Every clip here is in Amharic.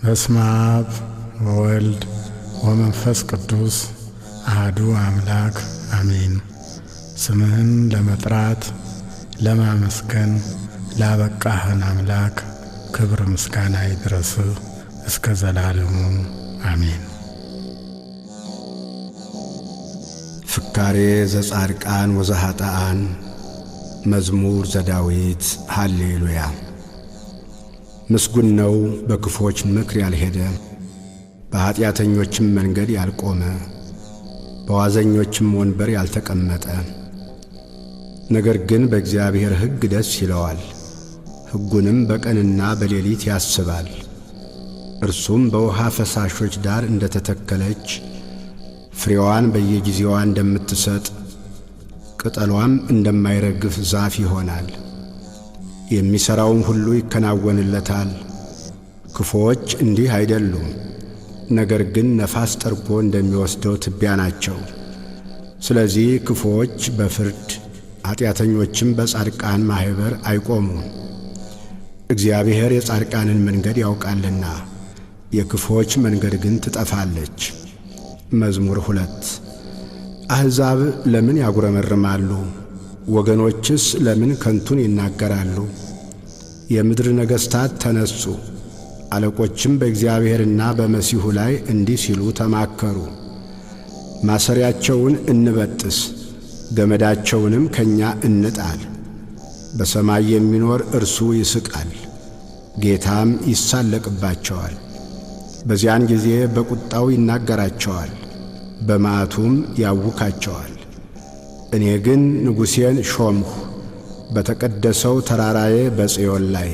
በስመ አብ ወወልድ ወመንፈስ ቅዱስ አህዱ አምላክ አሜን። ስምህን ለመጥራት ለማመስገን ላበቃህን አምላክ ክብር ምስጋና ይድረስህ እስከ ዘላለሙ አሜን። ፍካሬ ዘጻድቃን ወዘኀጥኣን መዝሙር ዘዳዊት ሃሌሉያ። ምስጉን ነው በክፉዎች ምክር ያልሄደ፣ በኀጢአተኞችም መንገድ ያልቆመ፣ በዋዘኞችም ወንበር ያልተቀመጠ። ነገር ግን በእግዚአብሔር ሕግ ደስ ይለዋል፣ ሕጉንም በቀንና በሌሊት ያስባል። እርሱም በውሃ ፈሳሾች ዳር እንደ ተተከለች፣ ፍሬዋን በየጊዜዋ እንደምትሰጥ፣ ቅጠሏም እንደማይረግፍ ዛፍ ይሆናል። የሚሠራውም ሁሉ ይከናወንለታል። ክፉዎች እንዲህ አይደሉም፣ ነገር ግን ነፋስ ጠርጎ እንደሚወስደው ትቢያ ናቸው። ስለዚህ ክፉዎች በፍርድ ኀጢአተኞችም በጻድቃን ማኅበር አይቆሙም። እግዚአብሔር የጻድቃንን መንገድ ያውቃልና የክፉዎች መንገድ ግን ትጠፋለች። መዝሙር 2። አሕዛብ ለምን ያጉረመርማሉ? ወገኖችስ ለምን ከንቱን ይናገራሉ? የምድር ነገሥታት ተነሱ፣ አለቆችም በእግዚአብሔርና በመሲሑ ላይ እንዲህ ሲሉ ተማከሩ። ማሰሪያቸውን እንበጥስ፣ ገመዳቸውንም ከእኛ እንጣል። በሰማይ የሚኖር እርሱ ይስቃል፣ ጌታም ይሳለቅባቸዋል። በዚያን ጊዜ በቁጣው ይናገራቸዋል፣ በመዓቱም ያውካቸዋል። እኔ ግን ንጉሴን ሾምሁ፣ በተቀደሰው ተራራዬ በጽዮን ላይ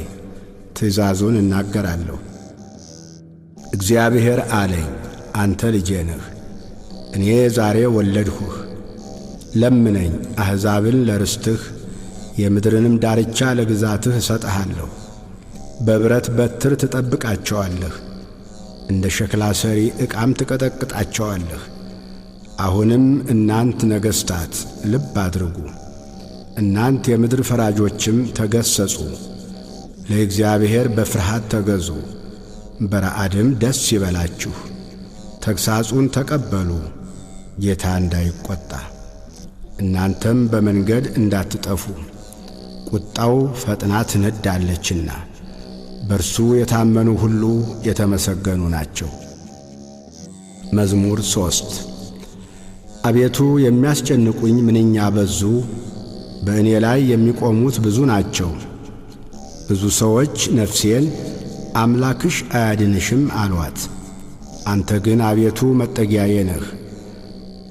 ትእዛዙን እናገራለሁ። እግዚአብሔር አለኝ፣ አንተ ልጄ ነህ፣ እኔ ዛሬ ወለድሁህ። ለምነኝ፣ አሕዛብን ለርስትህ የምድርንም ዳርቻ ለግዛትህ እሰጥሃለሁ። በብረት በትር ትጠብቃቸዋለህ፣ እንደ ሸክላ ሰሪ ዕቃም ትቀጠቅጣቸዋለህ። አሁንም እናንት ነገሥታት ልብ አድርጉ፣ እናንት የምድር ፈራጆችም ተገሠጹ። ለእግዚአብሔር በፍርሃት ተገዙ፣ በረዓድም ደስ ይበላችሁ። ተግሣጹን ተቀበሉ፣ ጌታ እንዳይቈጣ፣ እናንተም በመንገድ እንዳትጠፉ። ቁጣው ፈጥና ትነዳለችና በእርሱ የታመኑ ሁሉ የተመሰገኑ ናቸው። መዝሙር 3። አቤቱ የሚያስጨንቁኝ ምንኛ በዙ! በእኔ ላይ የሚቆሙት ብዙ ናቸው። ብዙ ሰዎች ነፍሴን አምላክሽ አያድንሽም አሏት። አንተ ግን አቤቱ መጠጊያዬ ነህ፣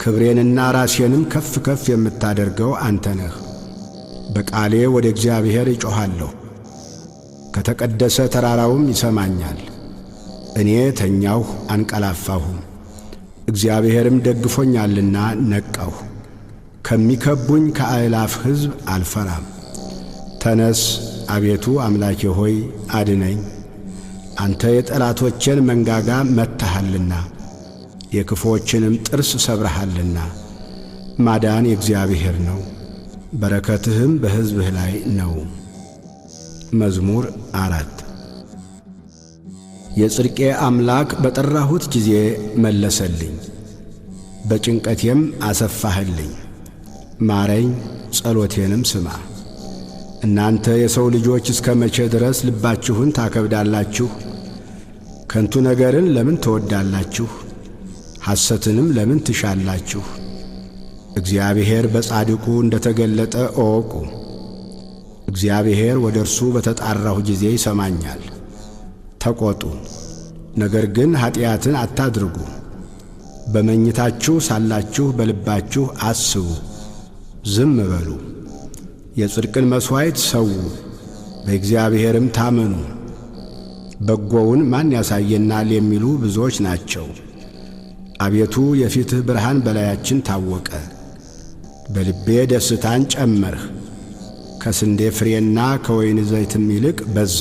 ክብሬንና ራሴንም ከፍ ከፍ የምታደርገው አንተ ነህ። በቃሌ ወደ እግዚአብሔር እጮኻለሁ፣ ከተቀደሰ ተራራውም ይሰማኛል። እኔ ተኛሁ አንቀላፋሁም፣ እግዚአብሔርም ደግፎኛልና ነቃሁ። ከሚከቡኝ ከአእላፍ ሕዝብ አልፈራም። ተነስ አቤቱ አምላኬ ሆይ አድነኝ፣ አንተ የጠላቶቼን መንጋጋ መትተሃልና የክፉዎችንም ጥርስ ሰብረሃልና። ማዳን የእግዚአብሔር ነው፣ በረከትህም በሕዝብህ ላይ ነው። መዝሙር 4። የጽድቄ አምላክ በጠራሁት ጊዜ መለሰልኝ፣ በጭንቀቴም አሰፋህልኝ። ማረኝ፣ ጸሎቴንም ስማ። እናንተ የሰው ልጆች እስከ መቼ ድረስ ልባችሁን ታከብዳላችሁ? ከንቱ ነገርን ለምን ትወዳላችሁ? ሐሰትንም ለምን ትሻላችሁ? እግዚአብሔር በጻድቁ እንደ ተገለጠ እወቁ። እግዚአብሔር ወደ እርሱ በተጣራሁ ጊዜ ይሰማኛል። ተቈጡ፣ ነገር ግን ኀጢአትን አታድርጉ። በመኝታችሁ ሳላችሁ በልባችሁ አስቡ፣ ዝም በሉ። የጽድቅን መሥዋዕት ሰዉ፣ በእግዚአብሔርም ታመኑ። በጎውን ማን ያሳየናል የሚሉ ብዙዎች ናቸው። አቤቱ የፊትህ ብርሃን በላያችን ታወቀ። በልቤ ደስታን ጨመርህ፣ ከስንዴ ፍሬና ከወይን ዘይትም ይልቅ በዛ።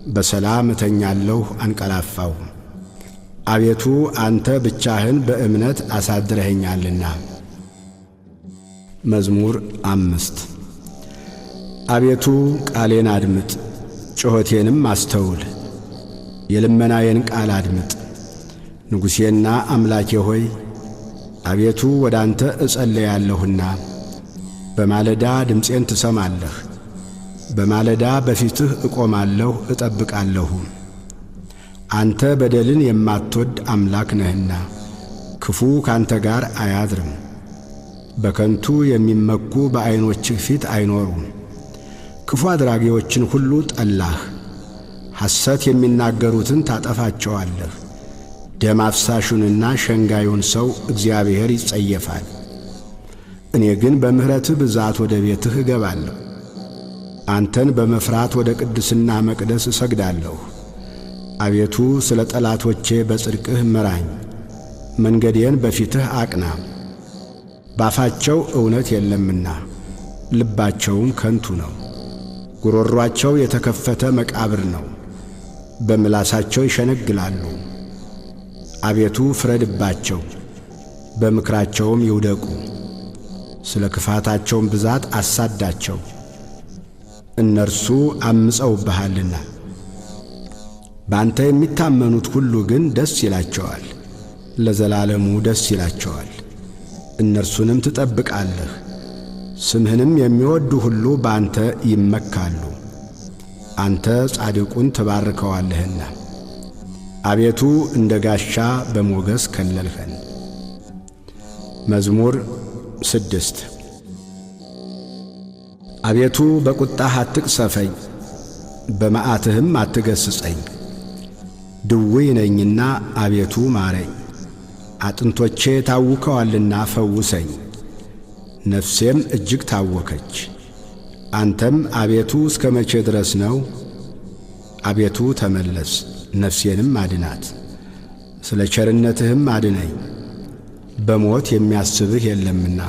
በሰላም እተኛለሁ አንቀላፋሁም፣ አቤቱ አንተ ብቻህን በእምነት አሳድረኸኛልና። መዝሙር 5። አቤቱ ቃሌን አድምጥ፣ ጩኸቴንም አስተውል። የልመናዬን ቃል አድምጥ። ንጉሴና አምላኬ ሆይ አቤቱ ወደ አንተ እጸለያለሁና በማለዳ ድምፄን ትሰማለህ። በማለዳ በፊትህ እቆማለሁ እጠብቃለሁ። አንተ በደልን የማትወድ አምላክ ነህና ክፉ ካንተ ጋር አያድርም። በከንቱ የሚመኩ በዐይኖችህ ፊት አይኖሩም። ክፉ አድራጊዎችን ሁሉ ጠላህ፣ ሐሰት የሚናገሩትን ታጠፋቸዋለህ። ደም አፍሳሹንና ሸንጋዩን ሰው እግዚአብሔር ይጸየፋል። እኔ ግን በምሕረትህ ብዛት ወደ ቤትህ እገባለሁ። አንተን በመፍራት ወደ ቅድስና መቅደስ እሰግዳለሁ። አቤቱ ስለ ጠላቶቼ በጽድቅህ ምራኝ፣ መንገዴን በፊትህ አቅና። ባፋቸው እውነት የለምና ልባቸውም ከንቱ ነው። ጉሮሯቸው የተከፈተ መቃብር ነው፣ በምላሳቸው ይሸነግላሉ። አቤቱ ፍረድባቸው፣ በምክራቸውም ይውደቁ። ስለ ክፋታቸውም ብዛት አሳዳቸው፣ እነርሱ አምፀውብሃልና። በአንተ የሚታመኑት ሁሉ ግን ደስ ይላቸዋል፣ ለዘላለሙ ደስ ይላቸዋል። እነርሱንም ትጠብቃለህ፣ ስምህንም የሚወዱ ሁሉ በአንተ ይመካሉ። አንተ ጻድቁን ትባርከዋለህና አቤቱ እንደ ጋሻ በሞገስ ከለልኸን። መዝሙር 6። አቤቱ በቁጣህ አትቅሰፈኝ፣ በመዓትህም አትገስጸኝ። ድውይ ነኝና አቤቱ ማረኝ፣ አጥንቶቼ ታውከዋልና ፈውሰኝ። ነፍሴም እጅግ ታወከች። አንተም አቤቱ እስከ መቼ ድረስ ነው? አቤቱ ተመለስ፣ ነፍሴንም አድናት፣ ስለ ቸርነትህም አድነኝ። በሞት የሚያስብህ የለምና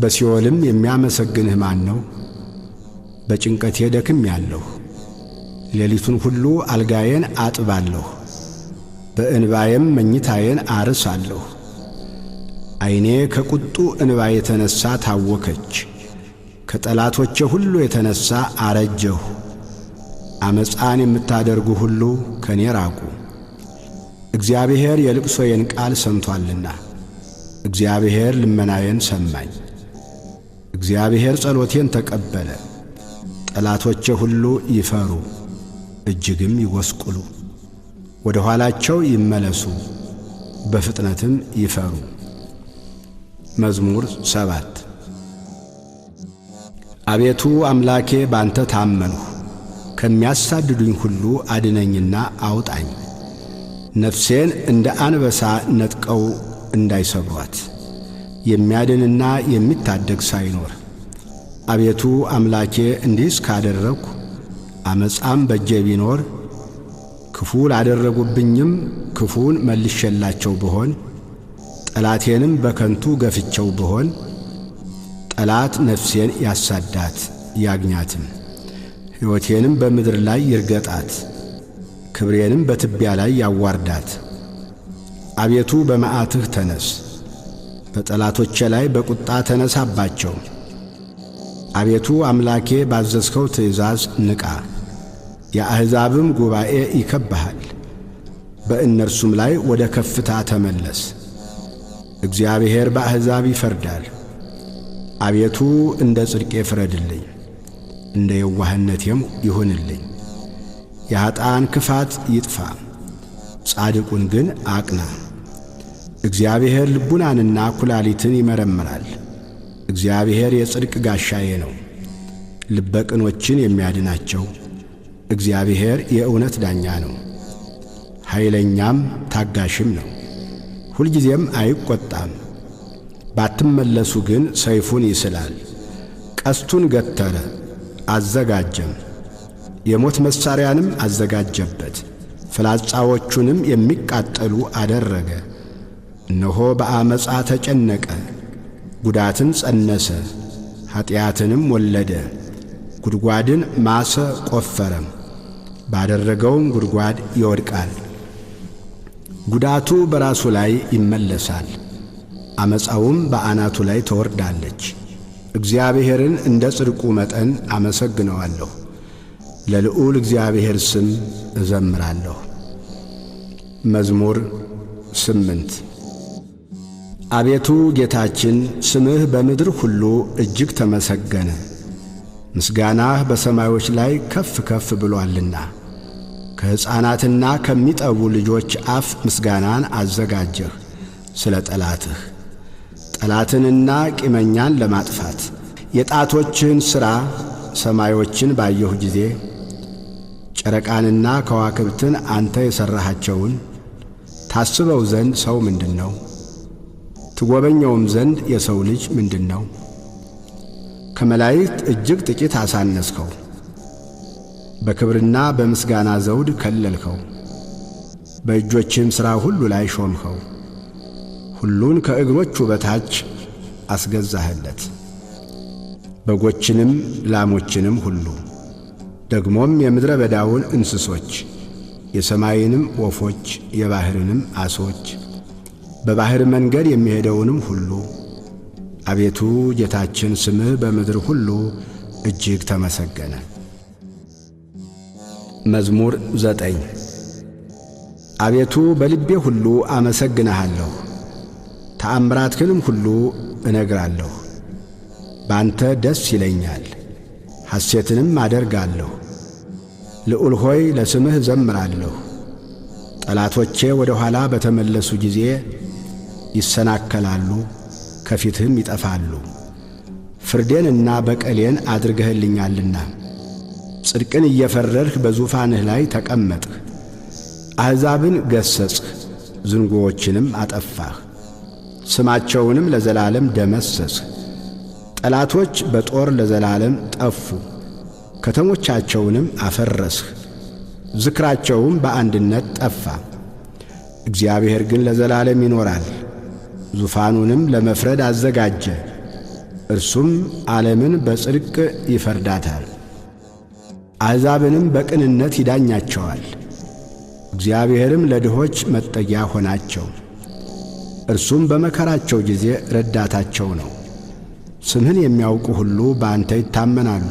በሲኦልም የሚያመሰግንህ ማን ነው? በጭንቀቴ ደክሜአለሁ፣ ሌሊቱን ሁሉ አልጋዬን አጥባለሁ፣ በእንባዬም መኝታዬን አርሳለሁ። ዓይኔ ከቁጡ እንባ የተነሣ ታወከች፣ ከጠላቶቼ ሁሉ የተነሣ አረጀሁ። ዓመፃን የምታደርጉ ሁሉ ከኔ ራቁ። እግዚአብሔር የልቅሶዬን ቃል ሰምቶአልና፣ እግዚአብሔር ልመናዬን ሰማኝ። እግዚአብሔር ጸሎቴን ተቀበለ። ጠላቶቼ ሁሉ ይፈሩ እጅግም ይጐስቁሉ፣ ወደ ኋላቸው ይመለሱ በፍጥነትም ይፈሩ። መዝሙር 7። አቤቱ አምላኬ ባንተ ታመንሁ፣ ከሚያሳድዱኝ ሁሉ አድነኝና አውጣኝ። ነፍሴን እንደ አንበሳ ነጥቀው እንዳይሰብሯት የሚያድንና የሚታደግ ሳይኖር። አቤቱ አምላኬ እንዲህ እስካደረግሁ ዓመፃም በእጄ ቢኖር፣ ክፉ ላደረጉብኝም ክፉን መልሼላቸው ብሆን፣ ጠላቴንም በከንቱ ገፍቸው ብሆን፣ ጠላት ነፍሴን ያሳዳት ያግኛትም፣ ሕይወቴንም በምድር ላይ ይርገጣት፣ ክብሬንም በትቢያ ላይ ያዋርዳት። አቤቱ በመዓትህ ተነስ፣ በጠላቶቼ ላይ በቁጣ ተነሳባቸው። አቤቱ አምላኬ ባዘዝከው ትእዛዝ ንቃ፣ የአሕዛብም ጉባኤ ይከብሃል፣ በእነርሱም ላይ ወደ ከፍታ ተመለስ። እግዚአብሔር በአሕዛብ ይፈርዳል። አቤቱ እንደ ጽድቄ ፍረድልኝ፣ እንደ የዋህነቴም ይሁንልኝ። የኀጥኣን ክፋት ይጥፋ፣ ጻድቁን ግን አቅና። እግዚአብሔር ልቡናንና ኩላሊትን ይመረምራል። እግዚአብሔር የጽድቅ ጋሻዬ ነው፣ ልበ ቅኖችን የሚያድናቸው። እግዚአብሔር የእውነት ዳኛ ነው፣ ኃይለኛም ታጋሽም ነው፣ ሁልጊዜም አይቈጣም። ባትመለሱ ግን ሰይፉን ይስላል። ቀስቱን ገተረ አዘጋጀም፣ የሞት መሣሪያንም አዘጋጀበት፣ ፍላጻዎቹንም የሚቃጠሉ አደረገ። እነሆ በዓመፃ ተጨነቀ፣ ጉዳትን ጸነሰ፣ ኀጢአትንም ወለደ። ጉድጓድን ማሰ ቆፈረም፣ ባደረገውም ጉድጓድ ይወድቃል። ጉዳቱ በራሱ ላይ ይመለሳል፣ ዓመፃውም በአናቱ ላይ ትወርዳለች። እግዚአብሔርን እንደ ጽድቁ መጠን አመሰግነዋለሁ፣ ለልዑል እግዚአብሔር ስም እዘምራለሁ። መዝሙር 8። አቤቱ ጌታችን፣ ስምህ በምድር ሁሉ እጅግ ተመሰገነ፣ ምስጋናህ በሰማዮች ላይ ከፍ ከፍ ብሎአልና። ከሕፃናትና ከሚጠቡ ልጆች አፍ ምስጋናን አዘጋጀህ ስለ ጠላትህ፣ ጠላትንና ቂመኛን ለማጥፋት። የጣቶችህን ሥራ ሰማዮችን ባየሁ ጊዜ፣ ጨረቃንና ከዋክብትን አንተ የሠራሃቸውን፣ ታስበው ዘንድ ሰው ምንድን ነው? ትጐበኘውም ዘንድ የሰው ልጅ ምንድን ነው? ከመላእክት እጅግ ጥቂት አሳነስኸው፣ በክብርና በምስጋና ዘውድ ከለልኸው። በእጆችህም ሥራ ሁሉ ላይ ሾምኸው፣ ሁሉን ከእግሮቹ በታች አስገዛህለት። በጎችንም ላሞችንም ሁሉ፣ ደግሞም የምድረ በዳውን እንስሶች፣ የሰማይንም ወፎች፣ የባሕርንም ዓሦች፣ በባሕር መንገድ የሚሄደውንም ሁሉ። አቤቱ ጌታችን፣ ስምህ በምድር ሁሉ እጅግ ተመሰገነ። መዝሙር 9። አቤቱ፣ በልቤ ሁሉ አመሰግንሃለሁ፣ ተአምራትህንም ሁሉ እነግራለሁ። በአንተ ደስ ይለኛል፣ ሐሴትንም አደርጋለሁ። ልዑል ሆይ፣ ለስምህ እዘምራለሁ። ጠላቶቼ ወደ ኋላ በተመለሱ ጊዜ ይሰናከላሉ፣ ከፊትህም ይጠፋሉ። ፍርዴንና በቀሌን አድርገህልኛልና፣ ጽድቅን እየፈረድህ በዙፋንህ ላይ ተቀመጥህ። አሕዛብን ገሠጽህ፣ ዝንጉዎችንም አጠፋህ፣ ስማቸውንም ለዘላለም ደመሰስህ። ጠላቶች በጦር ለዘላለም ጠፉ፣ ከተሞቻቸውንም አፈረስህ፣ ዝክራቸውም በአንድነት ጠፋ። እግዚአብሔር ግን ለዘላለም ይኖራል፣ ዙፋኑንም ለመፍረድ አዘጋጀ፣ እርሱም ዓለምን በጽድቅ ይፈርዳታል፣ አሕዛብንም በቅንነት ይዳኛቸዋል። እግዚአብሔርም ለድሆች መጠጊያ ሆናቸው፣ እርሱም በመከራቸው ጊዜ ረዳታቸው ነው። ስምህን የሚያውቁ ሁሉ በአንተ ይታመናሉ።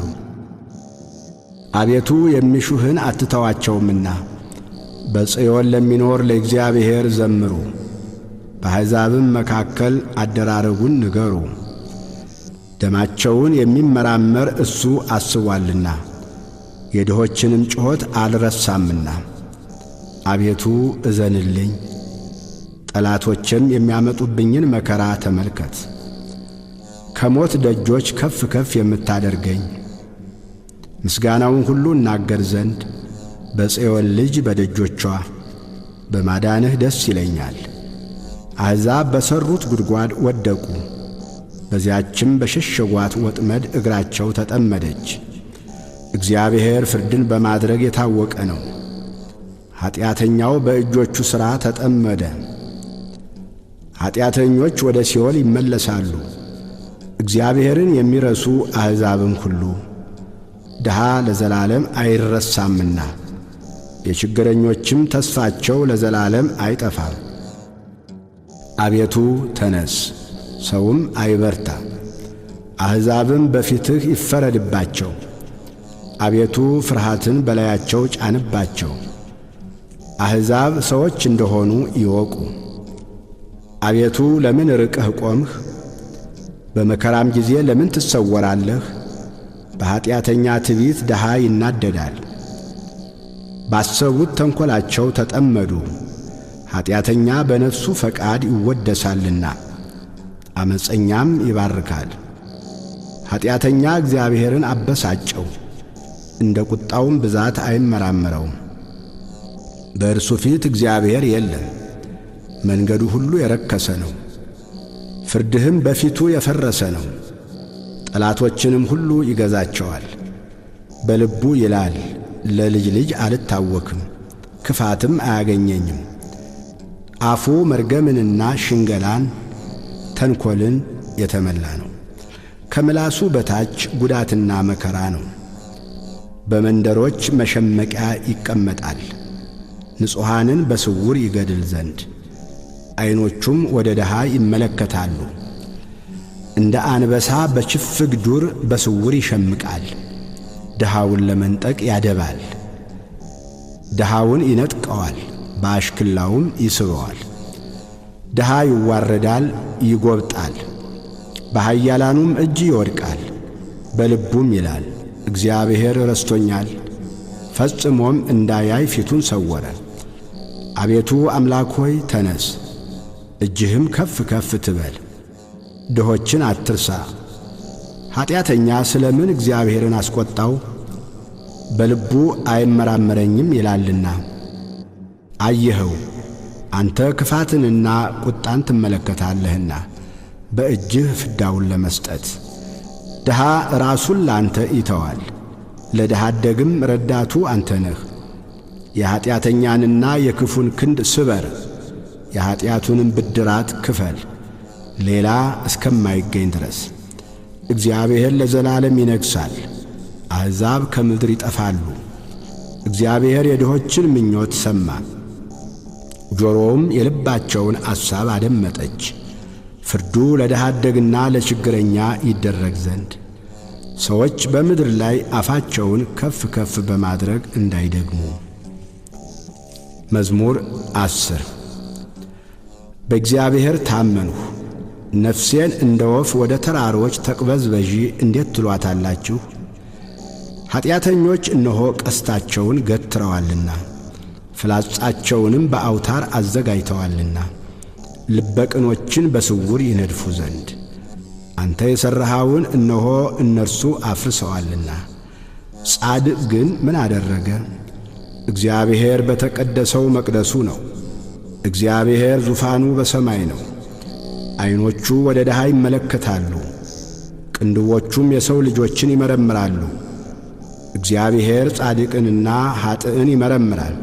አቤቱ፣ የሚሹህን አትተዋቸውምና፣ በጽዮን ለሚኖር ለእግዚአብሔር ዘምሩ፣ በአሕዛብም መካከል አደራረጉን ንገሩ። ደማቸውን የሚመራመር እሱ አስቧልና፣ የድሆችንም ጩኸት አልረሳምና። አቤቱ፣ እዘንልኝ፣ ጠላቶቼም የሚያመጡብኝን መከራ ተመልከት። ከሞት ደጆች ከፍ ከፍ የምታደርገኝ፣ ምስጋናውን ሁሉ እናገር ዘንድ በጽዮን ልጅ በደጆቿ በማዳንህ ደስ ይለኛል። አሕዛብ በሠሩት ጉድጓድ ወደቁ፣ በዚያችም በሸሸጓት ወጥመድ እግራቸው ተጠመደች። እግዚአብሔር ፍርድን በማድረግ የታወቀ ነው። ኀጢአተኛው በእጆቹ ሥራ ተጠመደ። ኀጢአተኞች ወደ ሲኦል ይመለሳሉ፣ እግዚአብሔርን የሚረሱ አሕዛብም ሁሉ። ድሃ ለዘላለም አይረሳምና፣ የችግረኞችም ተስፋቸው ለዘላለም አይጠፋም። አቤቱ፣ ተነስ፣ ሰውም አይበርታ፣ አሕዛብም በፊትህ ይፈረድባቸው። አቤቱ፣ ፍርሃትን በላያቸው ጫንባቸው፣ አሕዛብ ሰዎች እንደሆኑ ይወቁ። አቤቱ፣ ለምን ርቀህ ቆምህ? በመከራም ጊዜ ለምን ትሰወራለህ? በኀጢአተኛ ትዕቢት ድሃ ይናደዳል። ባሰቡት ተንኰላቸው ተጠመዱ። ኀጢአተኛ በነፍሱ ፈቃድ ይወደሳልና፣ ዓመፀኛም ይባርካል። ኀጢአተኛ እግዚአብሔርን አበሳጨው፣ እንደ ቁጣውም ብዛት አይመራመረውም። በእርሱ ፊት እግዚአብሔር የለም፣ መንገዱ ሁሉ የረከሰ ነው፣ ፍርድህም በፊቱ የፈረሰ ነው። ጠላቶችንም ሁሉ ይገዛቸዋል። በልቡ ይላል፣ ለልጅ ልጅ አልታወክም፣ ክፋትም አያገኘኝም። አፉ መርገምንና ሽንገላን ተንኰልን የተመላ ነው። ከምላሱ በታች ጉዳትና መከራ ነው። በመንደሮች መሸመቂያ ይቀመጣል፣ ንጹሐንን በስውር ይገድል ዘንድ። ዐይኖቹም ወደ ድሃ ይመለከታሉ። እንደ አንበሳ በችፍግ ዱር በስውር ይሸምቃል። ድሃውን ለመንጠቅ ያደባል። ድሃውን ይነጥቀዋል፣ በአሽክላውም ይስበዋል። ድሃ ይዋረዳል፣ ይጎብጣል፣ በኃያላኑም እጅ ይወድቃል። በልቡም ይላል፣ እግዚአብሔር ረስቶኛል፣ ፈጽሞም እንዳያይ ፊቱን ሰወረ። አቤቱ አምላክ ሆይ ተነስ፣ እጅህም ከፍ ከፍ ትበል፣ ድሆችን አትርሳ። ኀጢአተኛ ስለ ምን እግዚአብሔርን አስቈጣው? በልቡ አይመራመረኝም ይላልና። አየኸው፣ አንተ ክፋትንና ቁጣን ትመለከታለህና በእጅህ ፍዳውን ለመስጠት። ድሃ ራሱን ለአንተ ይተዋል፣ ለድሃ አደግም ረዳቱ አንተ ነህ። የኀጢአተኛንና የክፉን ክንድ ስበር፣ የኀጢአቱንም ብድራት ክፈል፣ ሌላ እስከማይገኝ ድረስ። እግዚአብሔር ለዘላለም ይነግሣል፣ አሕዛብ ከምድር ይጠፋሉ። እግዚአብሔር የድሆችን ምኞት ሰማ፣ ጆሮውም የልባቸውን አሳብ አደመጠች። ፍርዱ ለድሃ አደግና ለችግረኛ ይደረግ ዘንድ ሰዎች በምድር ላይ አፋቸውን ከፍ ከፍ በማድረግ እንዳይደግሙ። መዝሙር 10። በእግዚአብሔር ታመንሁ፣ ነፍሴን እንደ ወፍ ወደ ተራሮች ተቅበዝበዢ እንዴት ትሏታላችሁ? ኀጢአተኞች እነሆ ቀስታቸውን ገትረዋልና ፍላጻቸውንም በአውታር አዘጋጅተዋልና ልበቅኖችን በስውር ይነድፉ ዘንድ አንተ የሠራኸውን እነሆ እነርሱ አፍርሰዋልና። ጻድቅ ግን ምን አደረገ? እግዚአብሔር በተቀደሰው መቅደሱ ነው። እግዚአብሔር ዙፋኑ በሰማይ ነው። ዐይኖቹ ወደ ድሃ ይመለከታሉ፣ ቅንድቦቹም የሰው ልጆችን ይመረምራሉ። እግዚአብሔር ጻድቅንና ኀጥእን ይመረምራል።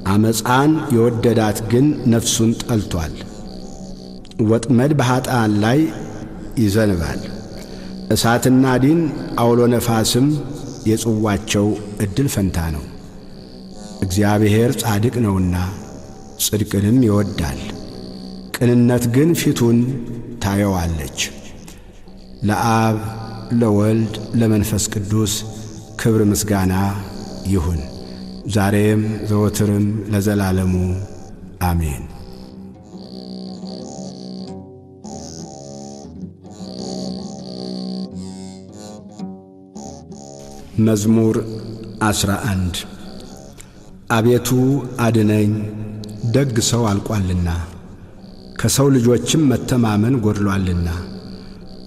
ዓመፃን የወደዳት ግን ነፍሱን ጠልቶአል። ወጥመድ በኀጥኣን ላይ ይዘንባል፣ እሳትና ዲን አውሎ ነፋስም የጽዋቸው ዕድል ፈንታ ነው። እግዚአብሔር ጻድቅ ነውና ጽድቅንም ይወዳል፣ ቅንነት ግን ፊቱን ታየዋለች። ለአብ ለወልድ ለመንፈስ ቅዱስ ክብር ምስጋና ይሁን፣ ዛሬም ዘወትርም ለዘላለሙ አሜን። መዝሙር 11። አቤቱ አድነኝ፣ ደግ ሰው አልቋልና፣ ከሰው ልጆችም መተማመን ጎድሏልና።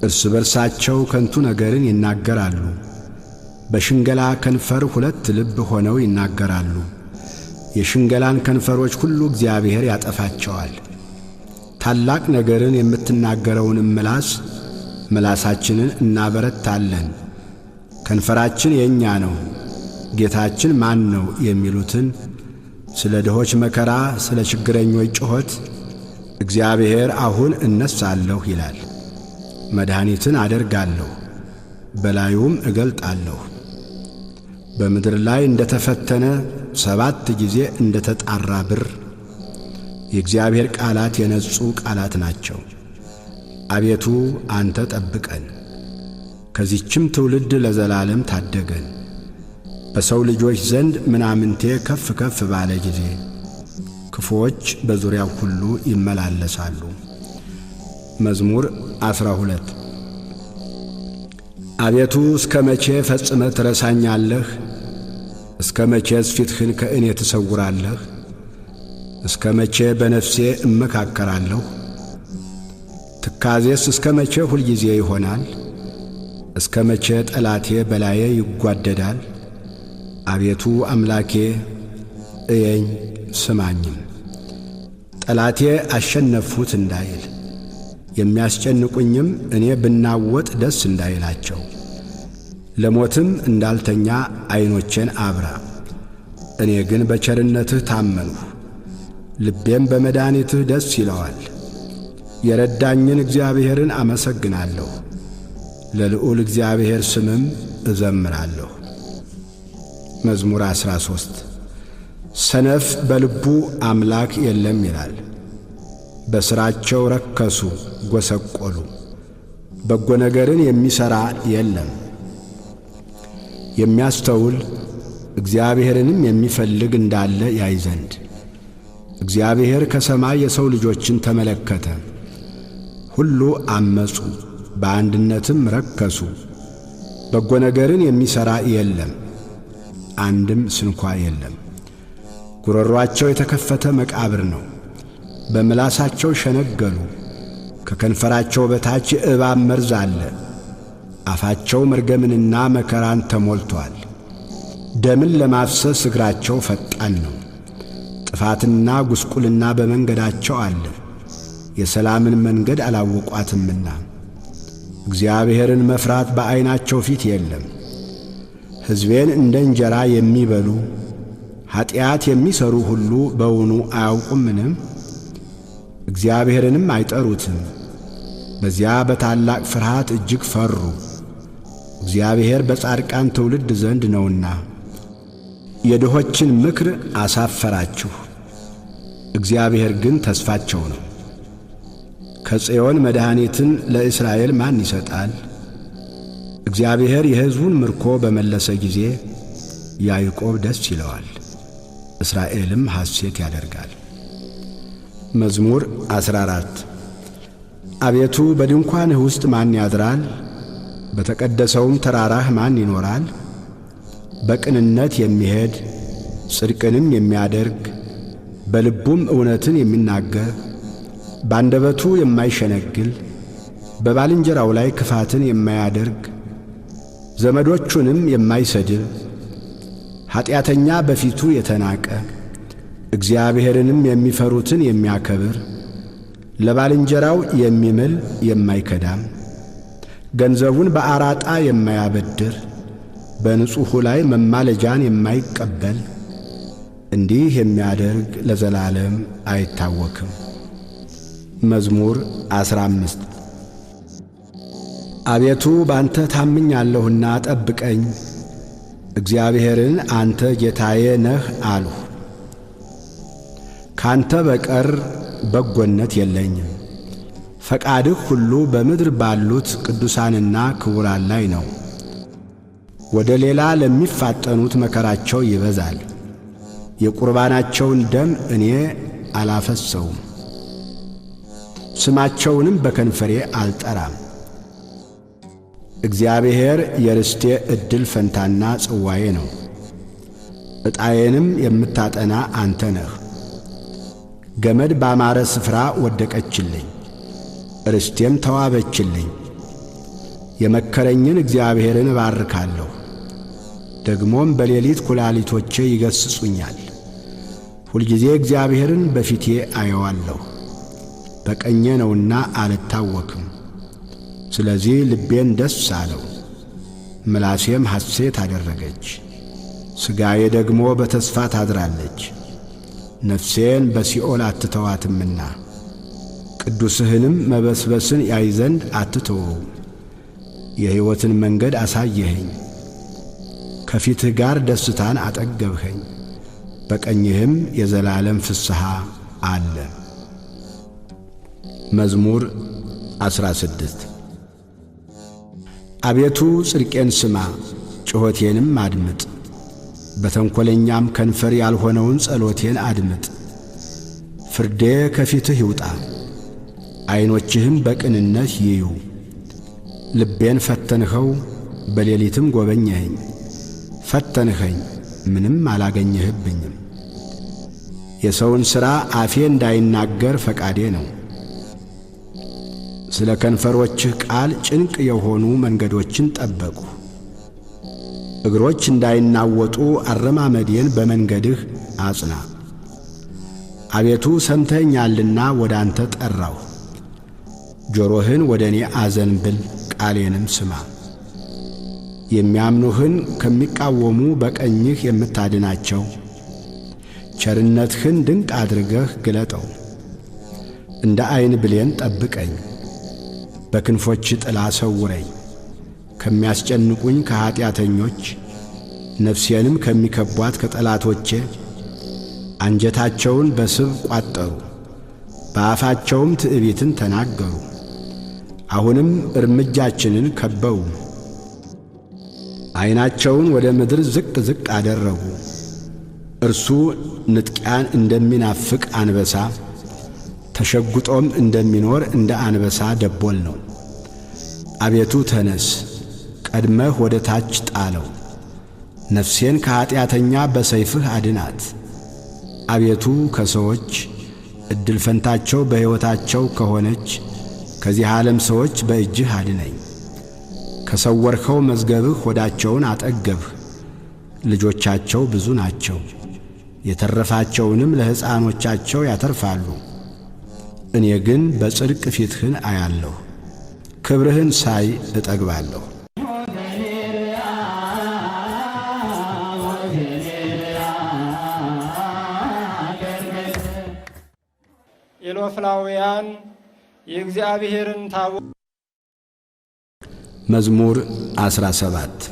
እርስ በርሳቸው ከንቱ ነገርን ይናገራሉ፣ በሽንገላ ከንፈር ሁለት ልብ ሆነው ይናገራሉ። የሽንገላን ከንፈሮች ሁሉ እግዚአብሔር ያጠፋቸዋል። ታላቅ ነገርን የምትናገረውንም ምላስ ምላሳችንን እናበረታለን። ከንፈራችን የእኛ ነው፣ ጌታችን ማን ነው የሚሉትን ስለ ድሆች መከራ፣ ስለ ችግረኞች ጩኸት እግዚአብሔር አሁን እነሣለሁ ይላል። መድኃኒትን አደርጋለሁ፣ በላዩም እገልጣለሁ። በምድር ላይ እንደ ተፈተነ 7 ጊዜ እንደ ተጣራ ብር የእግዚአብሔር ቃላት የነጹ ቃላት ናቸው። አቤቱ አንተ ጠብቀን፣ ከዚህችም ትውልድ ለዘላለም ታደገን። በሰው ልጆች ዘንድ ምናምንቴ ከፍ ከፍ ባለ ጊዜ ክፉዎች በዙሪያው ሁሉ ይመላለሳሉ። መዝሙር 12። አቤቱ እስከ መቼ ፈጽመህ ትረሳኛለህ? እስከ መቼስ ፊትህን ከእኔ ትሰውራለህ? እስከ መቼ በነፍሴ እመካከራለሁ? ትካዜስ እስከ መቼ ሁልጊዜ ይሆናል? እስከ መቼ ጠላቴ በላዬ ይጓደዳል? አቤቱ አምላኬ እየኝ ስማኝም፣ ጠላቴ አሸነፍሁት እንዳይል፣ የሚያስጨንቁኝም እኔ ብናወጥ ደስ እንዳይላቸው። ለሞትም እንዳልተኛ ዐይኖቼን አብራ። እኔ ግን በቸርነትህ ታመንሁ፣ ልቤም በመድኃኒትህ ደስ ይለዋል። የረዳኝን እግዚአብሔርን አመሰግናለሁ፣ ለልዑል እግዚአብሔር ስምም እዘምራለሁ። መዝሙር 13። ሰነፍ በልቡ አምላክ የለም ይላል። በሥራቸው ረከሱ፣ ጐሰቈሉ፣ በጎ ነገርን የሚሠራ የለም። የሚያስተውል እግዚአብሔርንም የሚፈልግ እንዳለ ያይ ዘንድ። እግዚአብሔር ከሰማይ የሰው ልጆችን ተመለከተ። ሁሉ አመፁ፣ በአንድነትም ረከሱ። በጎ ነገርን የሚሠራ የለም፣ አንድም ስንኳ የለም። ጉሮሮአቸው የተከፈተ መቃብር ነው፣ በምላሳቸው ሸነገሉ። ከከንፈራቸው በታች የእባብ መርዝ አለ። አፋቸው መርገምንና መከራን ተሞልቶአል። ደምን ለማፍሰስ እግራቸው ፈጣን ነው። ጥፋትና ጉስቁልና በመንገዳቸው አለ፣ የሰላምን መንገድ አላወቋትምና። እግዚአብሔርን መፍራት በዐይናቸው ፊት የለም። ሕዝቤን እንደ እንጀራ የሚበሉ ኀጢአት የሚሠሩ ሁሉ በውኑ አያውቁምንም? እግዚአብሔርንም አይጠሩትም። በዚያ በታላቅ ፍርሃት እጅግ ፈሩ። እግዚአብሔር በጻድቃን ትውልድ ዘንድ ነውና። የድሆችን ምክር አሳፈራችሁ፣ እግዚአብሔር ግን ተስፋቸው ነው። ከጽዮን መድኃኒትን ለእስራኤል ማን ይሰጣል? እግዚአብሔር የሕዝቡን ምርኮ በመለሰ ጊዜ ያዕቆብ ደስ ይለዋል፣ እስራኤልም ሐሴት ያደርጋል። መዝሙር 14። አቤቱ በድንኳንህ ውስጥ ማን ያድራል? በተቀደሰውም ተራራህ ማን ይኖራል? በቅንነት የሚሄድ ጽድቅንም የሚያደርግ በልቡም እውነትን የሚናገር ባንደበቱ የማይሸነግል በባልንጀራው ላይ ክፋትን የማያደርግ ዘመዶቹንም የማይሰድብ ኀጢአተኛ በፊቱ የተናቀ እግዚአብሔርንም የሚፈሩትን የሚያከብር ለባልንጀራው የሚምል የማይከዳም ገንዘቡን በአራጣ የማያበድር በንጹሑ ላይ መማለጃን የማይቀበል እንዲህ የሚያደርግ ለዘላለም አይታወክም። መዝሙር 15። አቤቱ ባንተ ታምኛለሁና ጠብቀኝ። እግዚአብሔርን አንተ ጌታዬ ነህ አልሁ። ካንተ በቀር በጎነት የለኝም። ፈቃድህ ሁሉ በምድር ባሉት ቅዱሳንና ክቡራን ላይ ነው። ወደ ሌላ ለሚፋጠኑት መከራቸው ይበዛል። የቁርባናቸውን ደም እኔ አላፈሰውም፣ ስማቸውንም በከንፈሬ አልጠራም። እግዚአብሔር የርስቴ ዕድል ፈንታና ጽዋዬ ነው፣ ዕጣዬንም የምታጠና አንተ ነህ። ገመድ ባማረ ስፍራ ወደቀችልኝ፣ ርስቴም ተዋበችልኝ። የመከረኝን እግዚአብሔርን እባርካለሁ፣ ደግሞም በሌሊት ኩላሊቶቼ ይገሥጹኛል። ሁልጊዜ እግዚአብሔርን በፊቴ አየዋለሁ፣ በቀኜ ነውና አልታወክም። ስለዚህ ልቤን ደስ አለው፣ ምላሴም ሐሴት አደረገች። ሥጋዬ ደግሞ በተስፋ ታድራለች። ነፍሴን በሲኦል አትተዋትምና ቅዱስህንም መበስበስን ያይ ዘንድ አትተወውም። የሕይወትን መንገድ አሳየኸኝ፣ ከፊትህ ጋር ደስታን አጠገብኸኝ፣ በቀኝህም የዘላለም ፍስሐ አለ። መዝሙር 16። አቤቱ ጽድቄን ስማ፣ ጩኸቴንም አድምጥ። በተንኰለኛም ከንፈር ያልሆነውን ጸሎቴን አድምጥ። ፍርዴ ከፊትህ ይውጣ፣ ዐይኖችህም በቅንነት ይዩ። ልቤን ፈተንኸው፣ በሌሊትም ጐበኘኸኝ። ፈተንኸኝ፣ ምንም አላገኘህብኝም። የሰውን ሥራ አፌ እንዳይናገር ፈቃዴ ነው። ስለ ከንፈሮችህ ቃል ጭንቅ የሆኑ መንገዶችን ጠበቅሁ። እግሮች እንዳይናወጡ አረማመዴን በመንገድህ አጽና። አቤቱ ሰምተኸኛልና ወደ አንተ ጠራሁ። ጆሮህን ወደ እኔ አዘንብል፣ ቃሌንም ስማ። የሚያምኑህን ከሚቃወሙ በቀኝህ የምታድናቸው ቸርነትህን ድንቅ አድርገህ ግለጠው። እንደ ዐይን ብሌን ጠብቀኝ፣ በክንፎች ጥላ ሰውረኝ። ከሚያስጨንቁኝ ከኀጢአተኞች ነፍሴንም ከሚከቧት ከጠላቶቼ። አንጀታቸውን በስብ ቋጠሩ፣ በአፋቸውም ትዕቢትን ተናገሩ። አሁንም እርምጃችንን ከበው። ዐይናቸውን ወደ ምድር ዝቅ ዝቅ አደረጉ። እርሱ ንጥቂያን እንደሚናፍቅ አንበሳ፣ ተሸጉጦም እንደሚኖር እንደ አንበሳ ደቦል ነው። አቤቱ ተነስ፣ ቀድመህ ወደ ታች ጣለው። ነፍሴን ከኀጢአተኛ በሰይፍህ አድናት። አቤቱ ከሰዎች ዕድል ፈንታቸው በሕይወታቸው ከሆነች ከዚህ ዓለም ሰዎች በእጅህ አድነኝ። ከሰወርኸው መዝገብህ ሆዳቸውን አጠገብህ። ልጆቻቸው ብዙ ናቸው፣ የተረፋቸውንም ለሕፃኖቻቸው ያተርፋሉ። እኔ ግን በጽድቅ ፊትህን አያለሁ፣ ክብርህን ሳይ እጠግባለሁ። ኤሎፍላውያን የእግዚአብሔርን ታቦት። መዝሙር 17።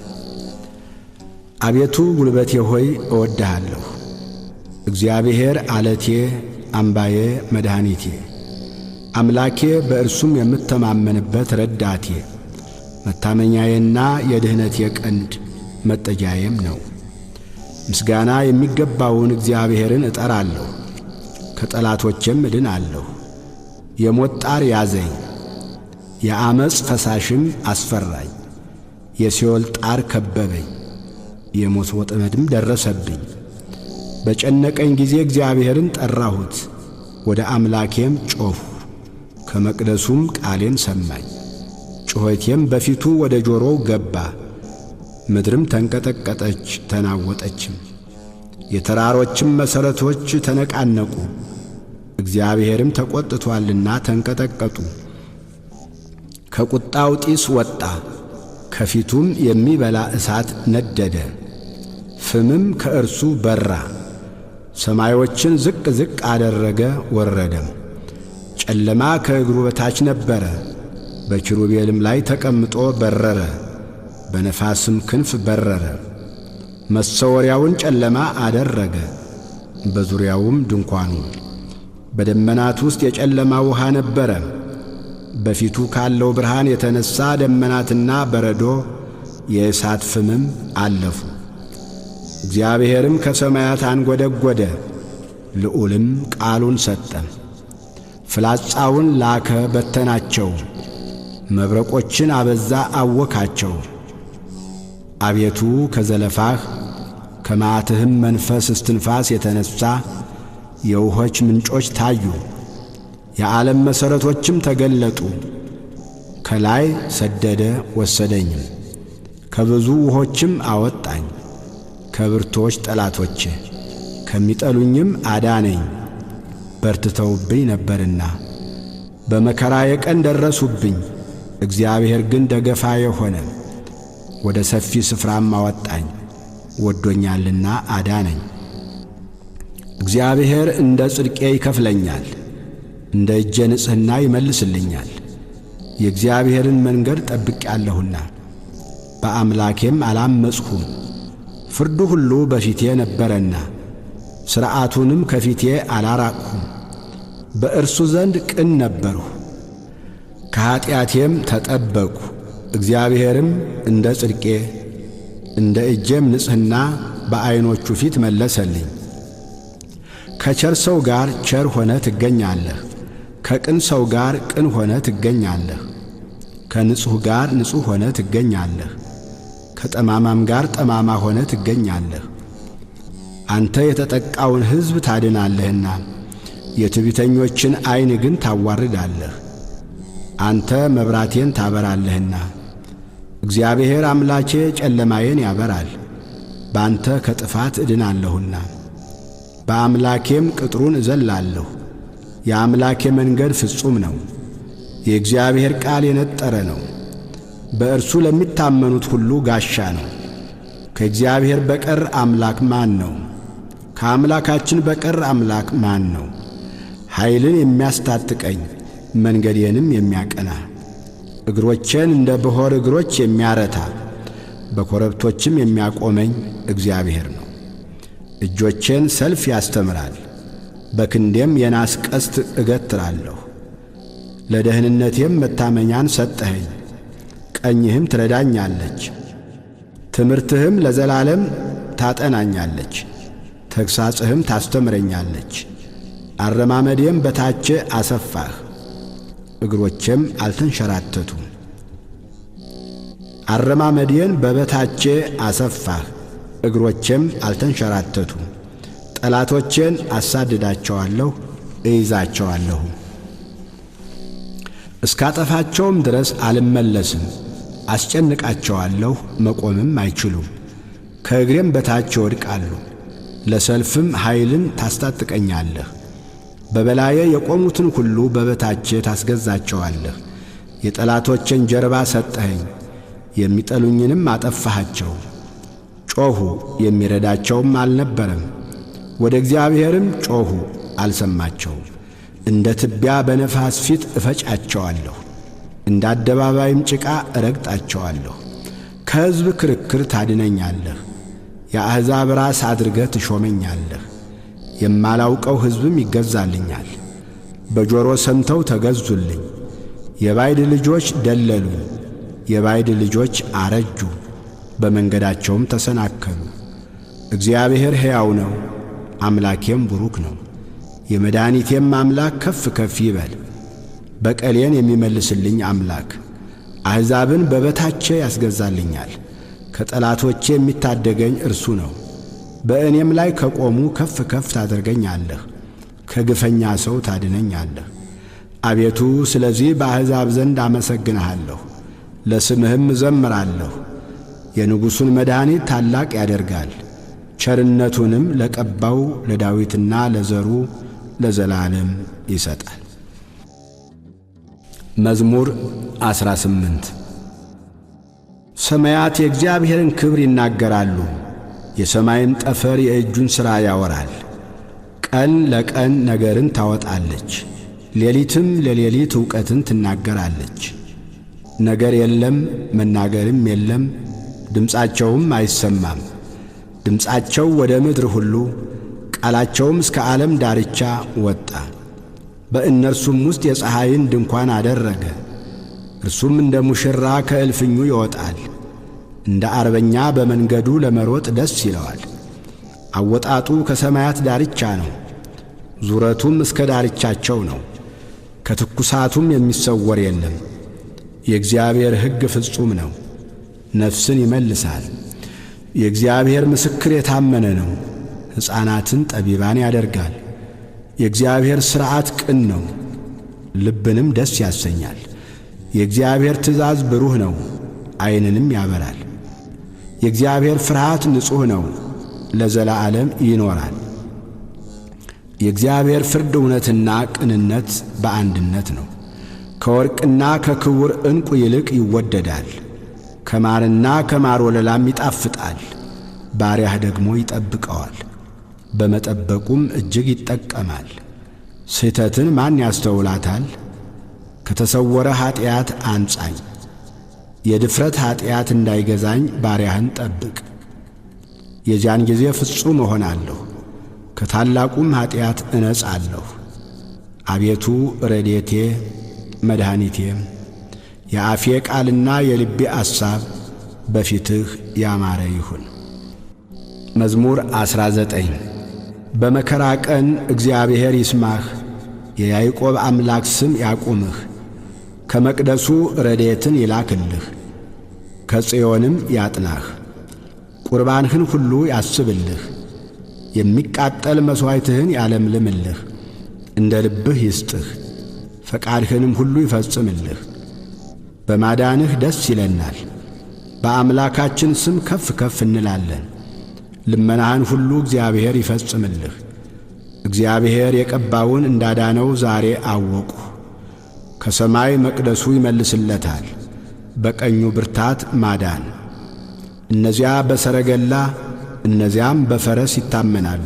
አቤቱ ጉልበቴ ሆይ እወድሃለሁ። እግዚአብሔር ዓለቴ፣ አምባዬ፣ መድኃኒቴ፣ አምላኬ፣ በእርሱም የምተማመንበት ረዳቴ፣ መታመኛዬና የድኅነቴ ቀንድ መጠጊያዬም ነው። ምስጋና የሚገባውን እግዚአብሔርን እጠራለሁ፣ ከጠላቶቼም እድናለሁ። የሞት ጣር ያዘኝ፣ የዐመፅ ፈሳሽም አስፈራኝ። የሲኦል ጣር ከበበኝ፣ የሞት ወጥመድም ደረሰብኝ። በጨነቀኝ ጊዜ እግዚአብሔርን ጠራሁት፣ ወደ አምላኬም ጮኽሁ። ከመቅደሱም ቃሌን ሰማኝ፣ ጩኸቴም በፊቱ ወደ ጆሮው ገባ። ምድርም ተንቀጠቀጠች ተናወጠችም፣ የተራሮችም መሠረቶች ተነቃነቁ። እግዚአብሔርም ተቈጥቶአልና ተንቀጠቀጡ። ከቁጣው ጢስ ወጣ፣ ከፊቱም የሚበላ እሳት ነደደ፣ ፍምም ከእርሱ በራ። ሰማዮችን ዝቅ ዝቅ አደረገ ወረደም። ጨለማ ከእግሩ በታች ነበረ፣ በኪሩቤልም ላይ ተቀምጦ በረረ፣ በነፋስም ክንፍ በረረ። መሰወሪያውን ጨለማ አደረገ፣ በዙሪያውም ድንኳኑ። በደመናት ውስጥ የጨለማ ውሃ ነበረ። በፊቱ ካለው ብርሃን የተነሣ ደመናትና በረዶ የእሳት ፍምም አለፉ። እግዚአብሔርም ከሰማያት አንጐደጐደ፣ ልዑልም ቃሉን ሰጠ። ፍላጻውን ላከ በተናቸው፣ መብረቆችን አበዛ አወካቸው። አቤቱ ከዘለፋህ ከመዓትህም መንፈስ እስትንፋስ የተነሣ የውሆች ምንጮች ታዩ፣ የዓለም መሠረቶችም ተገለጡ። ከላይ ሰደደ ወሰደኝም፣ ከብዙ ውሆችም አወጣኝ። ከብርቶች ጠላቶቼ ከሚጠሉኝም አዳነኝ። በርትተውብኝ ነበርና በመከራዬ ቀን ደረሱብኝ። እግዚአብሔር ግን ደገፋዬ ሆነ፣ ወደ ሰፊ ስፍራም አወጣኝ። ወዶኛልና አዳነኝ። እግዚአብሔር እንደ ጽድቄ ይከፍለኛል፣ እንደ እጄ ንጽሕና ይመልስልኛል። የእግዚአብሔርን መንገድ ጠብቄአለሁና በአምላኬም አላመጽሁም። ፍርዱ ሁሉ በፊቴ ነበረና ሥርዓቱንም ከፊቴ አላራቅሁም። በእርሱ ዘንድ ቅን ነበርሁ፣ ከኀጢአቴም ተጠበቅሁ። እግዚአብሔርም እንደ ጽድቄ እንደ እጄም ንጽሕና በዐይኖቹ ፊት መለሰልኝ። ከቸር ሰው ጋር ቸር ሆነ ትገኛለህ፣ ከቅን ሰው ጋር ቅን ሆነ ትገኛለህ። ከንጹሕ ጋር ንጹሕ ሆነ ትገኛለህ፣ ከጠማማም ጋር ጠማማ ሆነ ትገኛለህ። አንተ የተጠቃውን ሕዝብ ታድናለህና የትዕቢተኞችን ዐይን ግን ታዋርዳለህ። አንተ መብራቴን ታበራለህና እግዚአብሔር አምላኬ ጨለማዬን ያበራል። በአንተ ከጥፋት እድናለሁና በአምላኬም ቅጥሩን እዘላለሁ። የአምላኬ መንገድ ፍጹም ነው፣ የእግዚአብሔር ቃል የነጠረ ነው። በእርሱ ለሚታመኑት ሁሉ ጋሻ ነው። ከእግዚአብሔር በቀር አምላክ ማን ነው? ከአምላካችን በቀር አምላክ ማን ነው? ኃይልን የሚያስታጥቀኝ መንገዴንም የሚያቀና እግሮቼን እንደ ብሖር እግሮች የሚያረታ በኮረብቶችም የሚያቆመኝ እግዚአብሔር ነው። እጆቼን ሰልፍ ያስተምራል፣ በክንዴም የናስ ቀስት እገትራለሁ። ለደህንነቴም መታመኛን ሰጠኸኝ፣ ቀኝህም ትረዳኛለች። ትምህርትህም ለዘላለም ታጠናኛለች፣ ተግሣጽህም ታስተምረኛለች። አረማመዴም በታቼ አሰፋህ፣ እግሮቼም አልተንሸራተቱም። አረማመዴን በበታቼ አሰፋህ፣ እግሮቼም አልተንሸራተቱም። ጠላቶቼን አሳድዳቸዋለሁ፣ እይዛቸዋለሁ፣ እስካጠፋቸውም ድረስ አልመለስም። አስጨንቃቸዋለሁ፣ መቆምም አይችሉም። ከእግሬም በታች ይወድቃሉ። ለሰልፍም ኃይልን ታስታጥቀኛለህ። በበላዬ የቆሙትን ሁሉ በበታቼ ታስገዛቸዋለህ። የጠላቶቼን ጀርባ ሰጠኸኝ፣ የሚጠሉኝንም አጠፋሃቸው። ጮኹ፣ የሚረዳቸውም አልነበረም። ወደ እግዚአብሔርም ጮኹ፣ አልሰማቸውም። እንደ ትቢያ በነፋስ ፊት እፈጫቸዋለሁ፣ እንደ አደባባይም ጭቃ እረግጣቸዋለሁ። ከሕዝብ ክርክር ታድነኛለህ፣ የአሕዛብ ራስ አድርገህ ትሾመኛለህ። የማላውቀው ሕዝብም ይገዛልኛል። በጆሮ ሰምተው ተገዙልኝ። የባዕድ ልጆች ደለሉኝ፣ የባዕድ ልጆች አረጁ፣ በመንገዳቸውም ተሰናከሉ። እግዚአብሔር ሕያው ነው፣ አምላኬም ቡሩክ ነው። የመድኃኒቴም አምላክ ከፍ ከፍ ይበል። በቀሌን የሚመልስልኝ አምላክ አሕዛብን በበታቼ ያስገዛልኛል። ከጠላቶቼ የሚታደገኝ እርሱ ነው። በእኔም ላይ ከቆሙ ከፍ ከፍ ታደርገኛለህ፣ ከግፈኛ ሰው ታድነኛለህ። አቤቱ ስለዚህ በአሕዛብ ዘንድ አመሰግንሃለሁ፣ ለስምህም እዘምራለሁ። የንጉሡን መድኃኒት ታላቅ ያደርጋል፣ ቸርነቱንም ለቀባው ለዳዊትና ለዘሩ ለዘላለም ይሰጣል። መዝሙር 18። ሰማያት የእግዚአብሔርን ክብር ይናገራሉ፣ የሰማይም ጠፈር የእጁን ሥራ ያወራል። ቀን ለቀን ነገርን ታወጣለች፣ ሌሊትም ለሌሊት ዕውቀትን ትናገራለች። ነገር የለም መናገርም የለም፣ ድምፃቸውም አይሰማም። ድምፃቸው ወደ ምድር ሁሉ ቃላቸውም እስከ ዓለም ዳርቻ ወጣ። በእነርሱም ውስጥ የፀሐይን ድንኳን አደረገ። እርሱም እንደ ሙሽራ ከእልፍኙ ይወጣል፣ እንደ አርበኛ በመንገዱ ለመሮጥ ደስ ይለዋል። አወጣጡ ከሰማያት ዳርቻ ነው፣ ዙረቱም እስከ ዳርቻቸው ነው። ከትኩሳቱም የሚሰወር የለም። የእግዚአብሔር ሕግ ፍጹም ነው፣ ነፍስን ይመልሳል። የእግዚአብሔር ምስክር የታመነ ነው፣ ሕፃናትን ጠቢባን ያደርጋል። የእግዚአብሔር ሥርዓት ቅን ነው፣ ልብንም ደስ ያሰኛል። የእግዚአብሔር ትእዛዝ ብሩህ ነው፣ ዐይንንም ያበራል። የእግዚአብሔር ፍርሃት ንጹሕ ነው፣ ለዘላለም ይኖራል። የእግዚአብሔር ፍርድ እውነትና ቅንነት በአንድነት ነው። ከወርቅና ከክቡር ዕንቁ ይልቅ ይወደዳል፣ ከማርና ከማር ወለላም ይጣፍጣል። ባሪያህ ደግሞ ይጠብቀዋል፣ በመጠበቁም እጅግ ይጠቀማል። ስሕተትን ማን ያስተውላታል? ከተሰወረ ኀጢአት አንጻኝ፣ የድፍረት ኀጢአት እንዳይገዛኝ ባሪያህን ጠብቅ። የዚያን ጊዜ ፍጹም እሆናለሁ፣ ከታላቁም ኀጢአት እነጻለሁ። አቤቱ ረድኤቴ መድኃኒቴም፣ የአፌ ቃልና የልቤ አሳብ በፊትህ ያማረ ይሁን። መዝሙር 19። በመከራ ቀን እግዚአብሔር ይስማህ፣ የያዕቆብ አምላክ ስም ያቁምህ። ከመቅደሱ ረድኤትን ይላክልህ፣ ከጽዮንም ያጥናህ። ቁርባንህን ሁሉ ያስብልህ፣ የሚቃጠል መሥዋዕትህን ያለምልምልህ። እንደ ልብህ ይስጥህ፣ ፈቃድህንም ሁሉ ይፈጽምልህ። በማዳንህ ደስ ይለናል፣ በአምላካችን ስም ከፍ ከፍ እንላለን። ልመናህን ሁሉ እግዚአብሔር ይፈጽምልህ። እግዚአብሔር የቀባውን እንዳዳነው ዛሬ አወቅሁ። ከሰማይ መቅደሱ ይመልስለታል፣ በቀኙ ብርታት ማዳን። እነዚያ በሰረገላ እነዚያም በፈረስ ይታመናሉ፣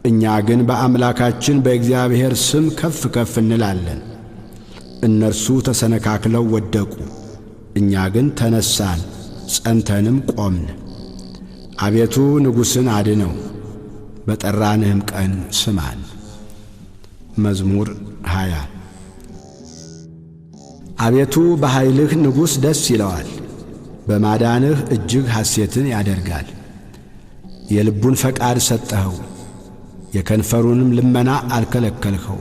እኛ ግን በአምላካችን በእግዚአብሔር ስም ከፍ ከፍ እንላለን። እነርሱ ተሰነካክለው ወደቁ፣ እኛ ግን ተነሳን ጸንተንም ቆምን። አቤቱ ንጉሥን አድነው፣ በጠራንህም ቀን ስማን። መዝሙር 20። አቤቱ በኃይልህ ንጉሥ ደስ ይለዋል፣ በማዳንህ እጅግ ሐሴትን ያደርጋል። የልቡን ፈቃድ ሰጠኸው፣ የከንፈሩንም ልመና አልከለከልኸው።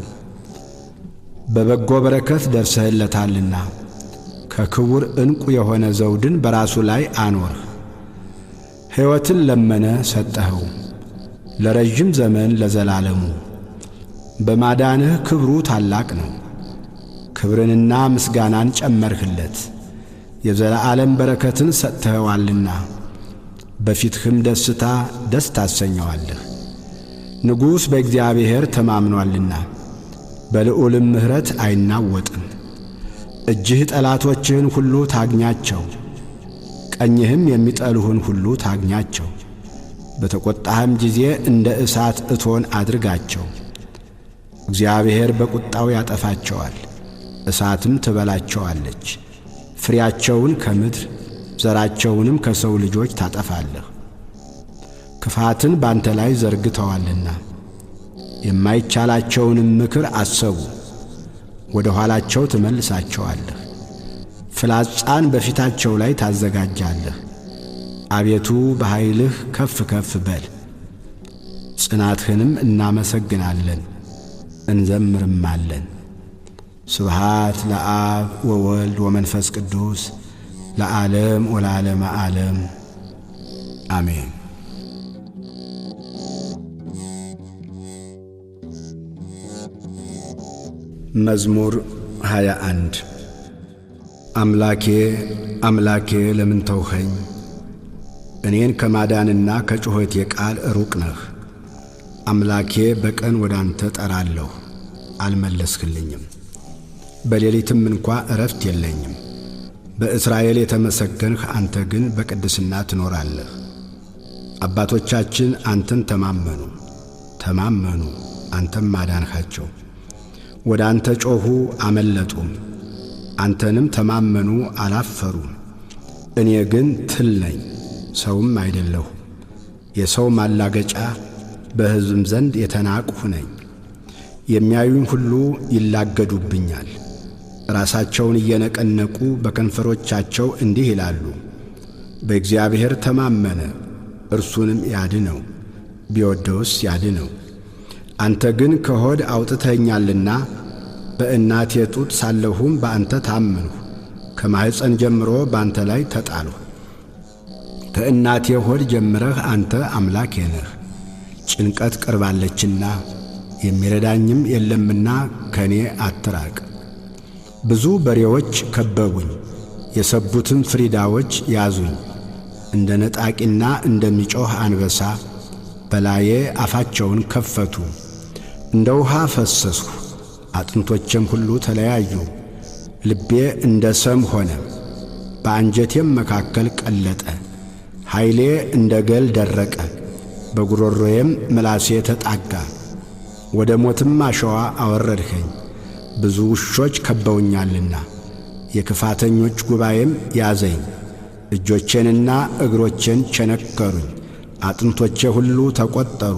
በበጎ በረከት ደርሰህለታልና ከክቡር ዕንቁ የሆነ ዘውድን በራሱ ላይ አኖርህ። ሕይወትን ለመነ ሰጠኸው፣ ለረዥም ዘመን ለዘላለሙ። በማዳንህ ክብሩ ታላቅ ነው። ክብርንና ምስጋናን ጨመርህለት፣ የዘላለም በረከትን ሰጥተኸዋልና። በፊትህም ደስታ ደስ ታሰኘዋለህ። ንጉሥ በእግዚአብሔር ተማምኗልና በልዑልም ምሕረት አይናወጥም። እጅህ ጠላቶችህን ሁሉ ታግኛቸው፣ ቀኝህም የሚጠሉህን ሁሉ ታግኛቸው። በተቈጣህም ጊዜ እንደ እሳት እቶን አድርጋቸው። እግዚአብሔር በቁጣው ያጠፋቸዋል፣ እሳትም ትበላቸዋለች። ፍሬያቸውን ከምድር ዘራቸውንም ከሰው ልጆች ታጠፋለህ። ክፋትን ባንተ ላይ ዘርግተዋልና የማይቻላቸውንም ምክር አሰቡ። ወደ ኋላቸው ትመልሳቸዋለህ፣ ፍላጻን በፊታቸው ላይ ታዘጋጃለህ። አቤቱ በኃይልህ ከፍ ከፍ በል፣ ጽናትህንም እናመሰግናለን እንዘምርማለን። ስብሃት ለአብ ወወልድ ወመንፈስ ቅዱስ ለዓለም ወለዓለመ ዓለም አሜን። መዝሙር 21። አምላኬ አምላኬ ለምን ተውኸኝ? እኔን ከማዳንና ከጩኸቴ ቃል ሩቅ ነህ። አምላኬ በቀን ወደ አንተ ጠራለሁ፣ አልመለስህልኝም። በሌሊትም እንኳ እረፍት የለኝም። በእስራኤል የተመሰገንህ አንተ ግን በቅድስና ትኖራለህ። አባቶቻችን አንተን ተማመኑ ተማመኑ፣ አንተም አዳንሃቸው። ወደ አንተ ጮኹ አመለጡም፣ አንተንም ተማመኑ አላፈሩም። እኔ ግን ትል ነኝ፣ ሰውም አይደለሁ፣ የሰው ማላገጫ፣ በሕዝብም ዘንድ የተናቅሁ ነኝ። የሚያዩኝ ሁሉ ይላገዱብኛል፣ ራሳቸውን እየነቀነቁ በከንፈሮቻቸው እንዲህ ይላሉ፣ በእግዚአብሔር ተማመነ፣ እርሱንም ያድነው፣ ቢወደውስ ያድነው። አንተ ግን ከሆድ አውጥተኸኛልና በእናቴ ጡት ሳለሁም በአንተ ታመንሁ። ከማኅፀን ጀምሮ በአንተ ላይ ተጣልሁ። ከእናቴ ሆድ ጀምረህ አንተ አምላኬ ነህ። ጭንቀት ቀርባለችና የሚረዳኝም የለምና ከኔ አትራቅ። ብዙ በሬዎች ከበቡኝ፣ የሰቡትም ፍሪዳዎች ያዙኝ። እንደ ነጣቂና እንደሚጮኽ አንበሳ በላዬ አፋቸውን ከፈቱ። እንደ ውሃ ፈሰስሁ፣ አጥንቶቼም ሁሉ ተለያዩ። ልቤ እንደ ሰም ሆነ፣ በአንጀቴም መካከል ቀለጠ። ኃይሌ እንደ ገል ደረቀ፣ በጉሮሮዬም ምላሴ ተጣጋ። ወደ ሞትም አሸዋ አወረድኸኝ፣ ብዙ ውሾች ከበውኛልና የክፋተኞች ጉባኤም ያዘኝ። እጆቼንና እግሮቼን ቸነከሩኝ፣ አጥንቶቼ ሁሉ ተቈጠሩ።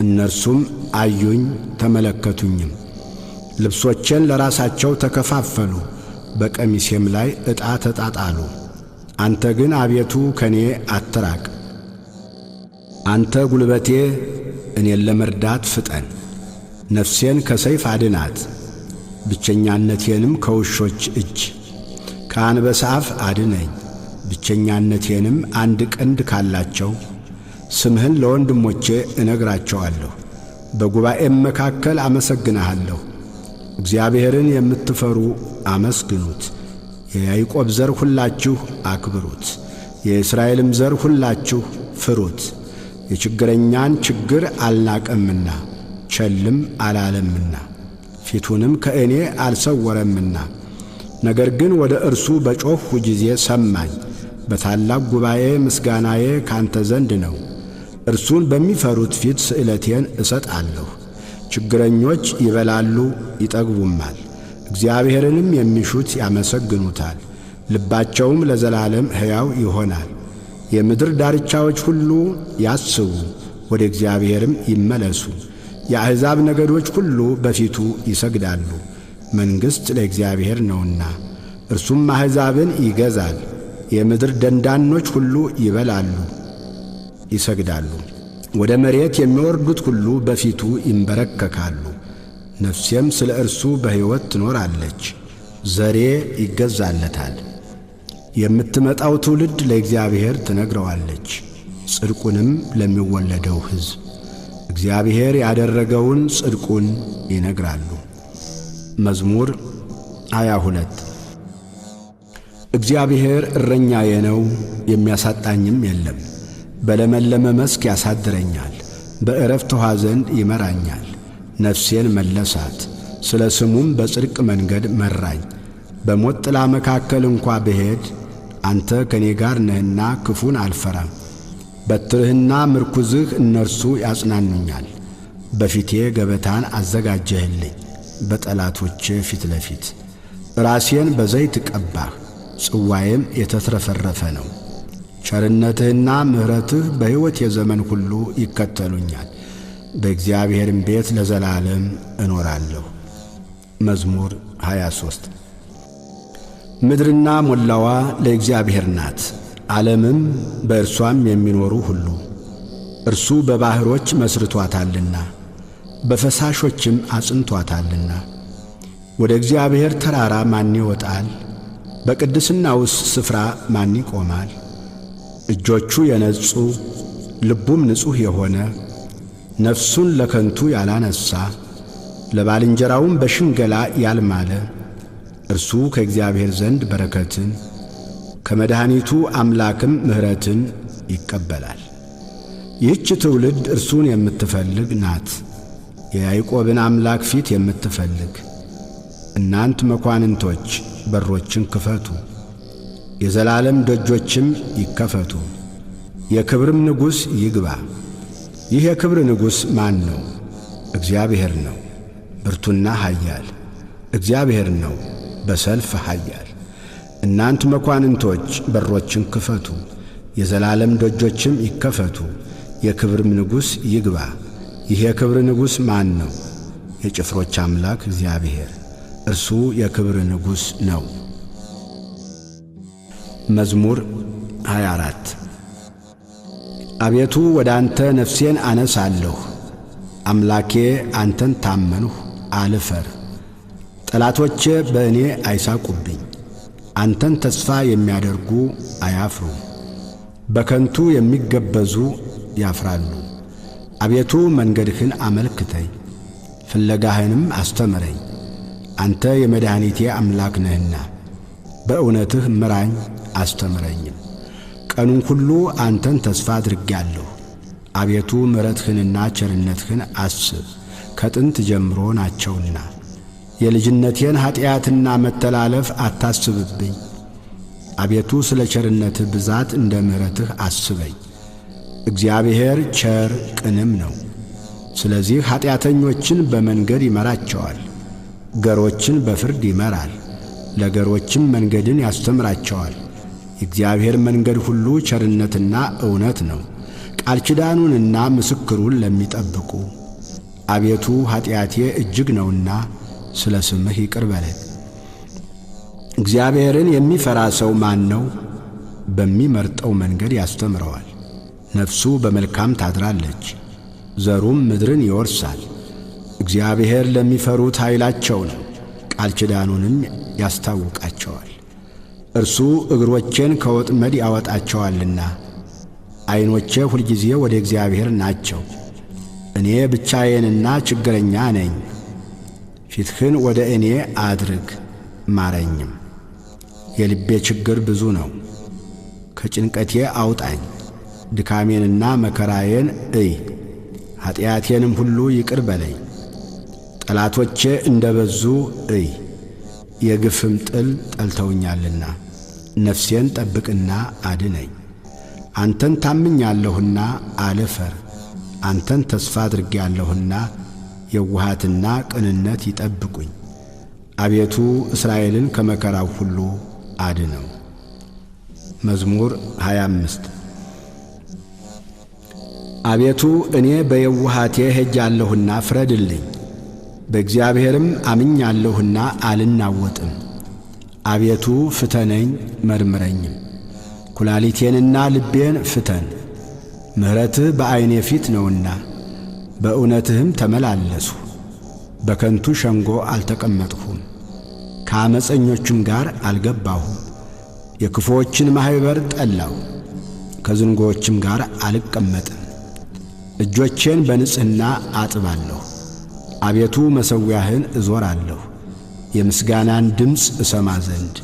እነርሱም አዩኝ ተመለከቱኝም። ልብሶቼን ለራሳቸው ተከፋፈሉ፣ በቀሚሴም ላይ ዕጣ ተጣጣሉ። አንተ ግን አቤቱ ከኔ አትራቅ። አንተ ጉልበቴ፣ እኔን ለመርዳት ፍጠን። ነፍሴን ከሰይፍ አድናት፣ ብቸኛነቴንም ከውሾች እጅ። ከአንበሳ አፍ አድነኝ፣ ብቸኛነቴንም አንድ ቀንድ ካላቸው። ስምህን ለወንድሞቼ እነግራቸዋለሁ፣ በጉባኤም መካከል አመሰግንሃለሁ። እግዚአብሔርን የምትፈሩ አመስግኑት። የያዕቆብ ዘር ሁላችሁ አክብሩት፣ የእስራኤልም ዘር ሁላችሁ ፍሩት። የችግረኛን ችግር አልናቀምና ቸልም አላለምና ፊቱንም ከእኔ አልሰወረምና። ነገር ግን ወደ እርሱ በጮኽሁ ጊዜ ሰማኝ። በታላቅ ጉባኤ ምስጋናዬ ካንተ ዘንድ ነው። እርሱን በሚፈሩት ፊት ስእለቴን እሰጣለሁ። ችግረኞች ይበላሉ ይጠግቡማል፣ እግዚአብሔርንም የሚሹት ያመሰግኑታል። ልባቸውም ለዘላለም ሕያው ይሆናል። የምድር ዳርቻዎች ሁሉ ያስቡ፣ ወደ እግዚአብሔርም ይመለሱ። የአሕዛብ ነገዶች ሁሉ በፊቱ ይሰግዳሉ። መንግሥት ለእግዚአብሔር ነውና እርሱም አሕዛብን ይገዛል። የምድር ደንዳኖች ሁሉ ይበላሉ፣ ይሰግዳሉ። ወደ መሬት የሚወርዱት ሁሉ በፊቱ ይንበረከካሉ። ነፍሴም ስለ እርሱ በሕይወት ትኖራለች፣ ዘሬ ይገዛለታል። የምትመጣው ትውልድ ለእግዚአብሔር ትነግረዋለች፣ ጽድቁንም ለሚወለደው ሕዝብ። እግዚአብሔር ያደረገውን ጽድቁን ይነግራሉ። መዝሙር 22። እግዚአብሔር እረኛዬ ነው፣ የሚያሳጣኝም የለም። በለመለመ መስክ ያሳድረኛል፣ በዕረፍት ውኃ ዘንድ ይመራኛል። ነፍሴን መለሳት፣ ስለ ስሙም በጽድቅ መንገድ መራኝ። በሞት ጥላ መካከል እንኳ ብሄድ አንተ ከእኔ ጋር ነህና ክፉን አልፈራም። በትርህና ምርኩዝህ እነርሱ ያጽናኑኛል። በፊቴ ገበታን አዘጋጀህልኝ በጠላቶቼ ፊት ለፊት። ራሴን በዘይት ቀባህ፣ ጽዋዬም የተትረፈረፈ ነው። ቸርነትህና ምሕረትህ በሕይወቴ ዘመን ሁሉ ይከተሉኛል፣ በእግዚአብሔርም ቤት ለዘላለም እኖራለሁ። መዝሙር 23። ምድርና ሞላዋ ለእግዚአብሔር ናት፣ ዓለምም በእርሷም የሚኖሩ ሁሉ። እርሱ በባሕሮች መስርቶአታልና በፈሳሾችም አጽንቶአታልና። ወደ እግዚአብሔር ተራራ ማን ይወጣል? በቅድስናውስ ስፍራ ማን ይቆማል? እጆቹ የነጹ ልቡም ንጹሕ የሆነ፣ ነፍሱን ለከንቱ ያላነሣ፣ ለባልንጀራውም በሽንገላ ያልማለ፣ እርሱ ከእግዚአብሔር ዘንድ በረከትን ከመድኃኒቱ አምላክም ምሕረትን ይቀበላል። ይህች ትውልድ እርሱን የምትፈልግ ናት፣ የያዕቆብን አምላክ ፊት የምትፈልግ። እናንት መኳንንቶች በሮችን ክፈቱ፣ የዘላለም ደጆችም ይከፈቱ፣ የክብርም ንጉሥ ይግባ። ይህ የክብር ንጉሥ ማን ነው? እግዚአብሔር ነው፣ ብርቱና ኃያል። እግዚአብሔር ነው፣ በሰልፍ ኃያል። እናንት መኳንንቶች በሮችን ክፈቱ፣ የዘላለም ደጆችም ይከፈቱ፣ የክብርም ንጉሥ ይግባ። ይህ የክብር ንጉሥ ማን ነው? የጭፍሮች አምላክ እግዚአብሔር፣ እርሱ የክብር ንጉሥ ነው። መዝሙር 24። አቤቱ ወደ አንተ ነፍሴን አነሳለሁ። አምላኬ አንተን ታመንሁ፣ አልፈር። ጠላቶቼ በእኔ አይሳቁብኝ። አንተን ተስፋ የሚያደርጉ አያፍሩ፣ በከንቱ የሚገበዙ ያፍራሉ። አቤቱ መንገድህን አመልክተኝ፣ ፍለጋህንም አስተምረኝ። አንተ የመድኃኒቴ አምላክ ነህና በእውነትህ ምራኝ አስተምረኝም። ቀኑን ሁሉ አንተን ተስፋ አድርጌአለሁ። አቤቱ ምሕረትህንና ቸርነትህን አስብ፣ ከጥንት ጀምሮ ናቸውና። የልጅነቴን ኀጢአትና መተላለፍ አታስብብኝ። አቤቱ ስለ ቸርነትህ ብዛት እንደ ምሕረትህ አስበኝ። እግዚአብሔር ቸር ቅንም ነው። ስለዚህ ኀጢአተኞችን በመንገድ ይመራቸዋል፣ ገሮችን በፍርድ ይመራል፣ ለገሮችም መንገድን ያስተምራቸዋል። የእግዚአብሔር መንገድ ሁሉ ቸርነትና እውነት ነው፣ ቃል ኪዳኑንና ምስክሩን ለሚጠብቁ። አቤቱ ኀጢአቴ እጅግ ነውና ስለ ስምህ ይቅር በለኝ። እግዚአብሔርን የሚፈራ ሰው ማን ነው? በሚመርጠው መንገድ ያስተምረዋል። ነፍሱ በመልካም ታድራለች፣ ዘሩም ምድርን ይወርሳል። እግዚአብሔር ለሚፈሩት ኃይላቸው ነው፣ ቃል ኪዳኑንም ያስታውቃቸዋል። እርሱ እግሮቼን ከወጥመድ ያወጣቸዋልና፣ ዐይኖቼ ሁልጊዜ ወደ እግዚአብሔር ናቸው። እኔ ብቻዬንና ችግረኛ ነኝ። ፊትህን ወደ እኔ አድርግ ማረኝም። የልቤ ችግር ብዙ ነው። ከጭንቀቴ አውጣኝ። ድካሜንና መከራዬን እይ፣ ኀጢአቴንም ሁሉ ይቅር በለኝ። ጠላቶቼ እንደ በዙ እይ፣ የግፍም ጥል ጠልተውኛልና። ነፍሴን ጠብቅና አድነኝ። አንተን ታምኛለሁና አልፈር። አንተን ተስፋ አድርጌአለሁና የውሃትና ቅንነት ይጠብቁኝ። አቤቱ እስራኤልን ከመከራው ሁሉ አድነው። መዝሙር 25። አቤቱ እኔ በየውሃቴ ሄጃለሁና ፍረድልኝ፣ በእግዚአብሔርም አምኛለሁና አልናወጥም። አቤቱ ፍተነኝ መርምረኝም፣ ኩላሊቴንና ልቤን ፍተን። ምሕረትህ በዐይኔ ፊት ነውና በእውነትህም ተመላለስሁ። በከንቱ ሸንጎ አልተቀመጥሁም፣ ከዓመፀኞችም ጋር አልገባሁም። የክፉዎችን ማኅበር ጠላሁ፣ ከዝንጎዎችም ጋር አልቀመጥም። እጆቼን በንጽሕና አጥባለሁ። አቤቱ መሠዊያህን እዞራለሁ፣ የምስጋናን ድምፅ እሰማ ዘንድ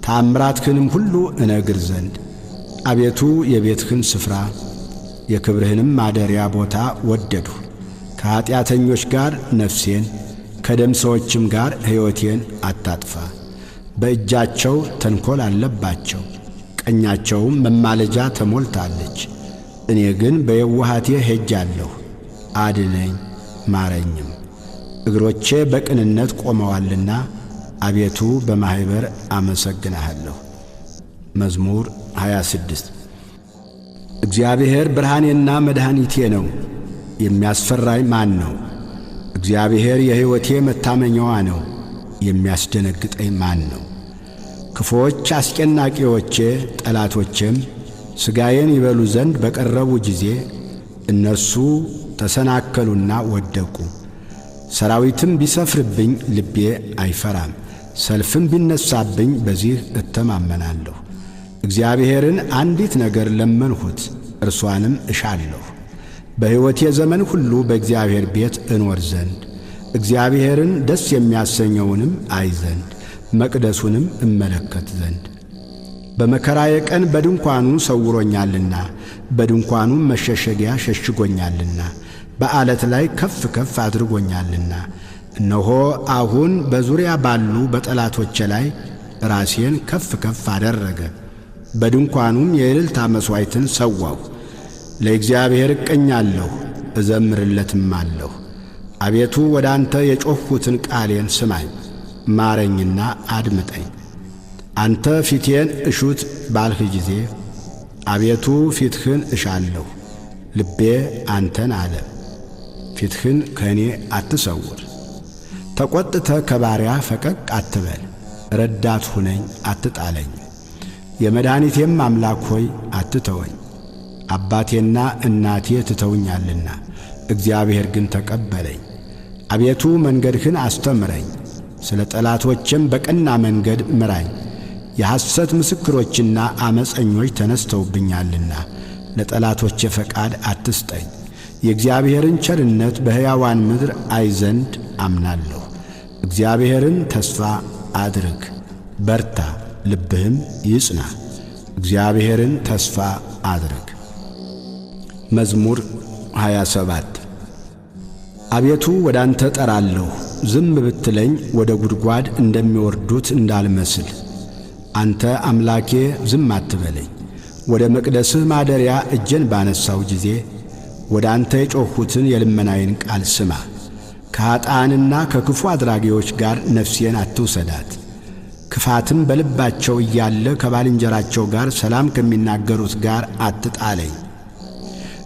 ተአምራትህንም ሁሉ እነግር ዘንድ። አቤቱ የቤትህን ስፍራ የክብርህንም ማደሪያ ቦታ ወደድሁ። ከኀጢአተኞች ጋር ነፍሴን ከደም ሰዎችም ጋር ሕይወቴን አታጥፋ። በእጃቸው ተንኰል አለባቸው፣ ቀኛቸውም መማለጃ ተሞልታለች። እኔ ግን በየውሃቴ ሄጃለሁ፣ አድነኝ ማረኝም። እግሮቼ በቅንነት ቆመዋልና አቤቱ በማኅበር አመሰግንሃለሁ። መዝሙር 26። እግዚአብሔር ብርሃኔና መድኃኒቴ ነው፣ የሚያስፈራኝ ማን ነው? እግዚአብሔር የሕይወቴ መታመኛዋ ነው፣ የሚያስደነግጠኝ ማን ነው? ክፉዎች አስጨናቂዎቼ ጠላቶቼም ሥጋዬን ይበሉ ዘንድ በቀረቡ ጊዜ እነርሱ ተሰናከሉና ወደቁ። ሰራዊትም ቢሰፍርብኝ ልቤ አይፈራም፣ ሰልፍም ቢነሳብኝ በዚህ እተማመናለሁ። እግዚአብሔርን አንዲት ነገር ለመንሁት፣ እርሷንም እሻለሁ፣ በሕይወቴ ዘመን ሁሉ በእግዚአብሔር ቤት እኖር ዘንድ እግዚአብሔርን ደስ የሚያሰኘውንም አይ ዘንድ መቅደሱንም እመለከት ዘንድ። በመከራዬ ቀን በድንኳኑ ሰውሮኛልና በድንኳኑም መሸሸጊያ ሸሽጎኛልና በዓለት ላይ ከፍ ከፍ አድርጎኛልና። እነሆ አሁን በዙሪያ ባሉ በጠላቶቼ ላይ ራሴን ከፍ ከፍ አደረገ። በድንኳኑም የእልልታ መሥዋዕትን ሰዋሁ። ለእግዚአብሔር እቀኛለሁ እዘምርለትማለሁ። አቤቱ ወደ አንተ የጮኽሁትን ቃሌን ስማኝ፣ ማረኝና አድምጠኝ። አንተ ፊቴን እሹት ባልህ ጊዜ አቤቱ ፊትህን እሻለሁ። ልቤ አንተን አለ፣ ፊትህን ከእኔ አትሰውር። ተቈጥተህ ከባሪያህ ፈቀቅ አትበል፣ ረዳት ሁነኝ አትጣለኝ። የመድኃኒቴም አምላክ ሆይ አትተወኝ። አባቴና እናቴ ትተውኛልና እግዚአብሔር ግን ተቀበለኝ። አቤቱ መንገድህን አስተምረኝ፣ ስለ ጠላቶቼም በቀና መንገድ ምራኝ። የሐሰት ምስክሮችና ዓመፀኞች ተነስተውብኛልና ለጠላቶቼ ፈቃድ አትስጠኝ። የእግዚአብሔርን ቸርነት በሕያዋን ምድር አይ ዘንድ አምናለሁ። እግዚአብሔርን ተስፋ አድርግ፣ በርታ፣ ልብህም ይጽና። እግዚአብሔርን ተስፋ አድርግ። መዝሙር 27። አቤቱ ወደ አንተ ጠራለሁ፣ ዝም ብትለኝ ወደ ጉድጓድ እንደሚወርዱት እንዳልመስል። አንተ አምላኬ ዝም አትበለኝ። ወደ መቅደስህ ማደሪያ እጄን ባነሳው ጊዜ ወደ አንተ የጮኽሁትን የልመናዬን ቃል ስማ። ከኀጥኣንና ከክፉ አድራጊዎች ጋር ነፍሴን አትውሰዳት። ክፋትም በልባቸው እያለ ከባልንጀራቸው ጋር ሰላም ከሚናገሩት ጋር አትጣለኝ።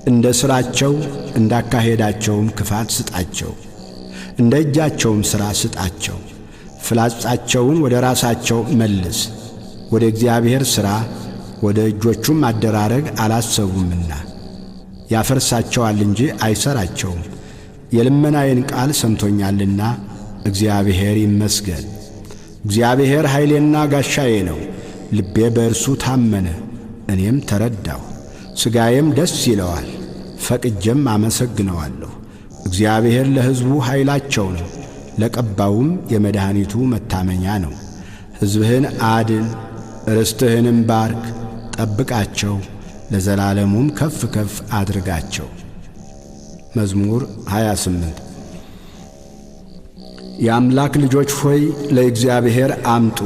እንደ ሥራቸው እንዳካሄዳቸውም ክፋት ስጣቸው፣ እንደ እጃቸውም ሥራ ስጣቸው። ፍላጻቸውን ወደ ራሳቸው መልስ፣ ወደ እግዚአብሔር ሥራ ወደ እጆቹም አደራረግ አላሰቡምና። ያፈርሳቸዋል እንጂ አይሠራቸውም። የልመናዬን ቃል ሰምቶኛልና እግዚአብሔር ይመስገን። እግዚአብሔር ኃይሌና ጋሻዬ ነው። ልቤ በእርሱ ታመነ፣ እኔም ተረዳሁ። ሥጋዬም ደስ ይለዋል፣ ፈቅጄም አመሰግነዋለሁ። እግዚአብሔር ለሕዝቡ ኃይላቸው ነው፣ ለቀባውም የመድኃኒቱ መታመኛ ነው። ሕዝብህን አድን፣ ርስትህንም ባርክ፣ ጠብቃቸው፣ ለዘላለሙም ከፍ ከፍ አድርጋቸው። መዝሙር 28። የአምላክ ልጆች ሆይ ለእግዚአብሔር አምጡ፣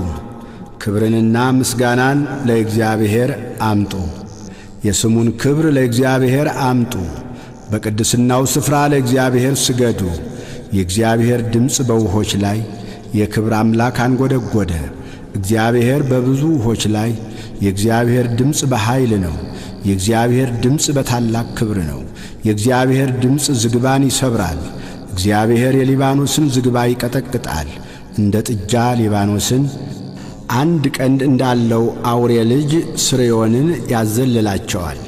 ክብርንና ምስጋናን ለእግዚአብሔር አምጡ። የስሙን ክብር ለእግዚአብሔር አምጡ። በቅድስናው ስፍራ ለእግዚአብሔር ስገዱ። የእግዚአብሔር ድምፅ በውሆች ላይ የክብር አምላክ አንጐደጐደ። እግዚአብሔር በብዙ ውሆች ላይ የእግዚአብሔር ድምፅ በኃይል ነው። የእግዚአብሔር ድምፅ በታላቅ ክብር ነው። የእግዚአብሔር ድምፅ ዝግባን ይሰብራል። እግዚአብሔር የሊባኖስን ዝግባ ይቀጠቅጣል፣ እንደ ጥጃ ሊባኖስን አንድ ቀንድ እንዳለው አውሬ ልጅ ስርዮንን ያዘልላቸዋል።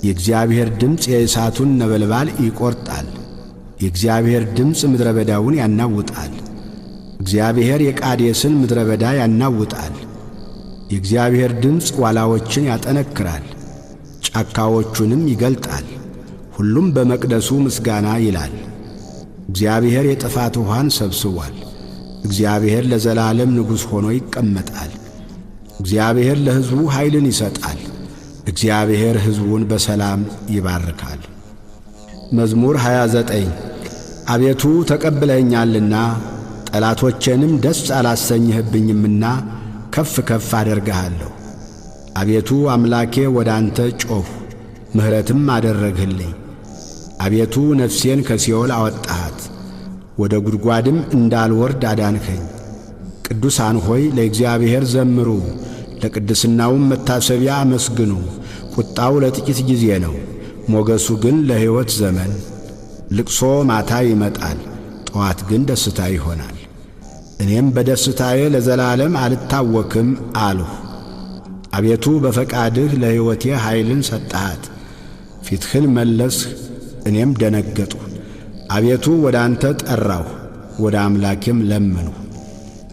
የእግዚአብሔር ድምፅ የእሳቱን ነበልባል ይቈርጣል። የእግዚአብሔር ድምፅ ምድረ በዳውን ያናውጣል። እግዚአብሔር የቃዴስን ምድረ በዳ ያናውጣል። የእግዚአብሔር ድምፅ ዋላዎችን ያጠነክራል፣ ጫካዎቹንም ይገልጣል። ሁሉም በመቅደሱ ምስጋና ይላል። እግዚአብሔር የጥፋት ውኃን ሰብስቧል። እግዚአብሔር ለዘላለም ንጉሥ ሆኖ ይቀመጣል። እግዚአብሔር ለሕዝቡ ኃይልን ይሰጣል። እግዚአብሔር ሕዝቡን በሰላም ይባርካል። መዝሙር 29 አቤቱ ተቀብለኸኛልና ጠላቶቼንም ደስ አላሰኝህብኝምና ከፍ ከፍ አደርግሃለሁ። አቤቱ አምላኬ ወደ አንተ ጮኽሁ፣ ምሕረትም አደረግህልኝ። አቤቱ ነፍሴን ከሲኦል አወጣሃት፣ ወደ ጉድጓድም እንዳልወርድ አዳንኸኝ። ቅዱሳን ሆይ ለእግዚአብሔር ዘምሩ፣ ለቅድስናውም መታሰቢያ አመስግኑ። ቁጣው ለጥቂት ጊዜ ነው፣ ሞገሱ ግን ለሕይወት ዘመን። ልቅሶ ማታ ይመጣል፣ ጠዋት ግን ደስታ ይሆናል። እኔም በደስታዬ ለዘላለም አልታወክም አልሁ። አቤቱ በፈቃድህ ለሕይወቴ ኃይልን ሰጠሃት። ፊትህን መለስህ፣ እኔም ደነገጥሁ። አቤቱ ወደ አንተ ጠራሁ፣ ወደ አምላኬም ለመንሁ።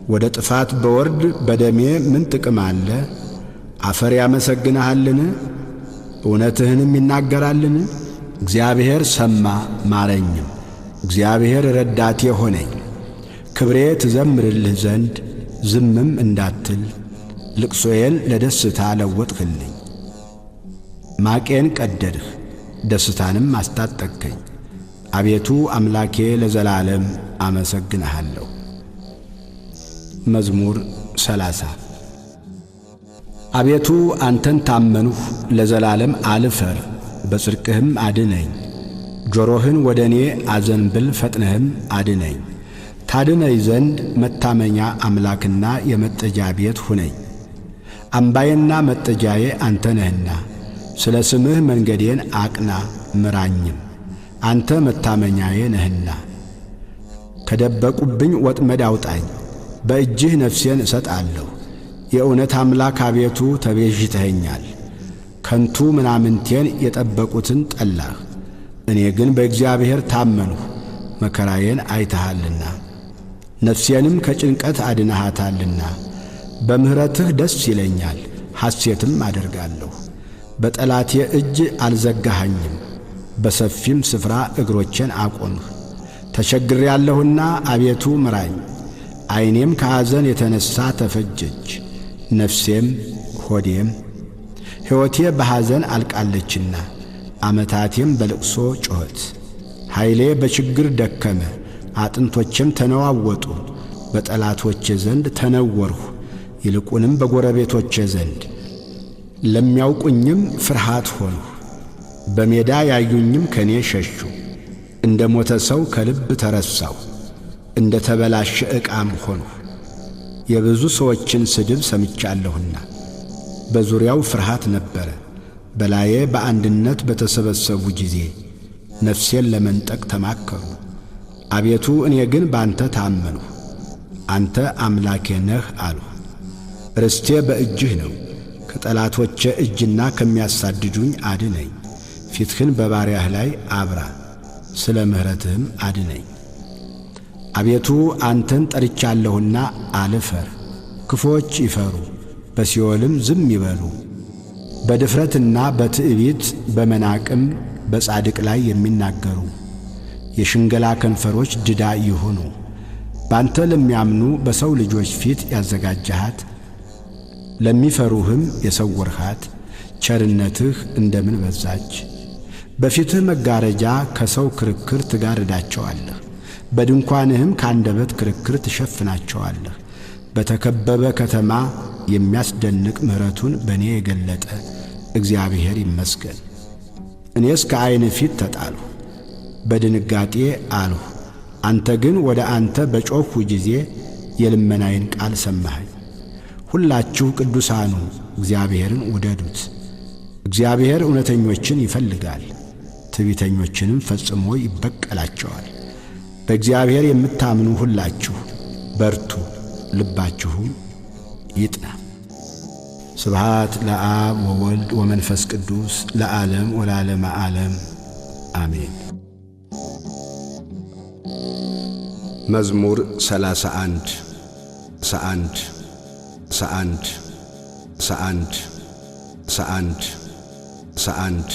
ወደ ጥፋት በወርድ በደሜ ምን ጥቅም አለ? አፈር ያመሰግንሃልን? እውነትህንም ይናገራልን? እግዚአብሔር ሰማ ማረኝም። እግዚአብሔር ረዳቴ ሆነኝ። ክብሬ ትዘምርልህ ዘንድ ዝምም እንዳትል ልቅሶዬን ለደስታ ለወጥህልኝ። ማቄን ቀደድህ፣ ደስታንም አስታጠቅከኝ። አቤቱ አምላኬ ለዘላለም አመሰግንሃለሁ። መዝሙር 30 አቤቱ አንተን ታመንሁ፣ ለዘላለም አልፈር፣ በጽድቅህም አድነኝ። ጆሮህን ወደ እኔ አዘንብል፣ ፈጥነህም አድነኝ። ታድነኝ ዘንድ መታመኛ አምላክና የመጠጃ ቤት ሁነኝ። አምባዬና መጠጃዬ አንተ ነህና ስለ ስምህ መንገዴን አቅና ምራኝም፣ አንተ መታመኛዬ ነህና። ከደበቁብኝ ወጥመድ አውጣኝ፣ በእጅህ ነፍሴን እሰጣለሁ። የእውነት አምላክ አቤቱ ተቤዥተኸኛል። ከንቱ ምናምንቴን የጠበቁትን ጠላህ። እኔ ግን በእግዚአብሔር ታመንሁ፣ መከራዬን አይተሃልና ነፍሴንም ከጭንቀት አድነሃታልና። በምሕረትህ ደስ ይለኛል፣ ሐሴትም አደርጋለሁ። በጠላቴ እጅ አልዘጋኸኝም፣ በሰፊም ስፍራ እግሮቼን አቆምህ። ተቸግሬአለሁና አቤቱ ምራኝ። ዓይኔም ከሐዘን የተነሣ ተፈጀች፣ ነፍሴም ሆዴም። ሕይወቴ በሐዘን አልቃለችና ዓመታቴም በልቅሶ ጮኸት። ኃይሌ በችግር ደከመ፣ አጥንቶቼም ተነዋወጡ። በጠላቶቼ ዘንድ ተነወርሁ፣ ይልቁንም በጎረቤቶቼ ዘንድ። ለሚያውቁኝም ፍርሃት ሆንሁ፣ በሜዳ ያዩኝም ከኔ ሸሹ። እንደ ሞተ ሰው ከልብ ተረሳሁ፣ እንደ ተበላሸ ዕቃም ሆንሁ። የብዙ ሰዎችን ስድብ ሰምቻለሁና በዙሪያው ፍርሃት ነበረ። በላዬ በአንድነት በተሰበሰቡ ጊዜ ነፍሴን ለመንጠቅ ተማከሩ። አቤቱ እኔ ግን ባንተ ታመንሁ፣ አንተ አምላኬ ነህ አልሁ። ርስቴ በእጅህ ነው፣ ከጠላቶቼ እጅና ከሚያሳድዱኝ አድነኝ። ፊትህን በባሪያህ ላይ አብራ፣ ስለ ምሕረትህም አድነኝ። አቤቱ አንተን ጠርቻለሁና አልፈር። ክፉዎች ይፈሩ፣ በሲኦልም ዝም ይበሉ። በድፍረትና በትዕቢት በመናቅም በጻድቅ ላይ የሚናገሩ የሽንገላ ከንፈሮች ድዳ ይሁኑ። ባንተ ለሚያምኑ በሰው ልጆች ፊት ያዘጋጀሃት ለሚፈሩህም የሰወርሃት ቸርነትህ እንደምን በዛች! በፊትህ መጋረጃ ከሰው ክርክር ትጋርዳቸዋለህ፣ በድንኳንህም ከአንደበት ክርክር ትሸፍናቸዋለህ። በተከበበ ከተማ የሚያስደንቅ ምሕረቱን በእኔ የገለጠ እግዚአብሔር ይመስገን። እኔስ ከዐይን ፊት ተጣልሁ፣ በድንጋጤ አልሁ። አንተ ግን ወደ አንተ በጮኽሁ ጊዜ የልመናዬን ቃል ሰማኸኝ። ሁላችሁ ቅዱሳኑ እግዚአብሔርን ውደዱት። እግዚአብሔር እውነተኞችን ይፈልጋል፣ ትዕቢተኞችንም ፈጽሞ ይበቀላቸዋል። በእግዚአብሔር የምታምኑ ሁላችሁ በርቱ፣ ልባችሁም ይጥና። ስብሃት ለአብ ወወልድ ወመንፈስ ቅዱስ ለዓለም ወለዓለመ ዓለም አሜን። መዝሙር 31 ሰአንድ ሰአንድ ሰአንድ ሰአንድ ሰአንድ።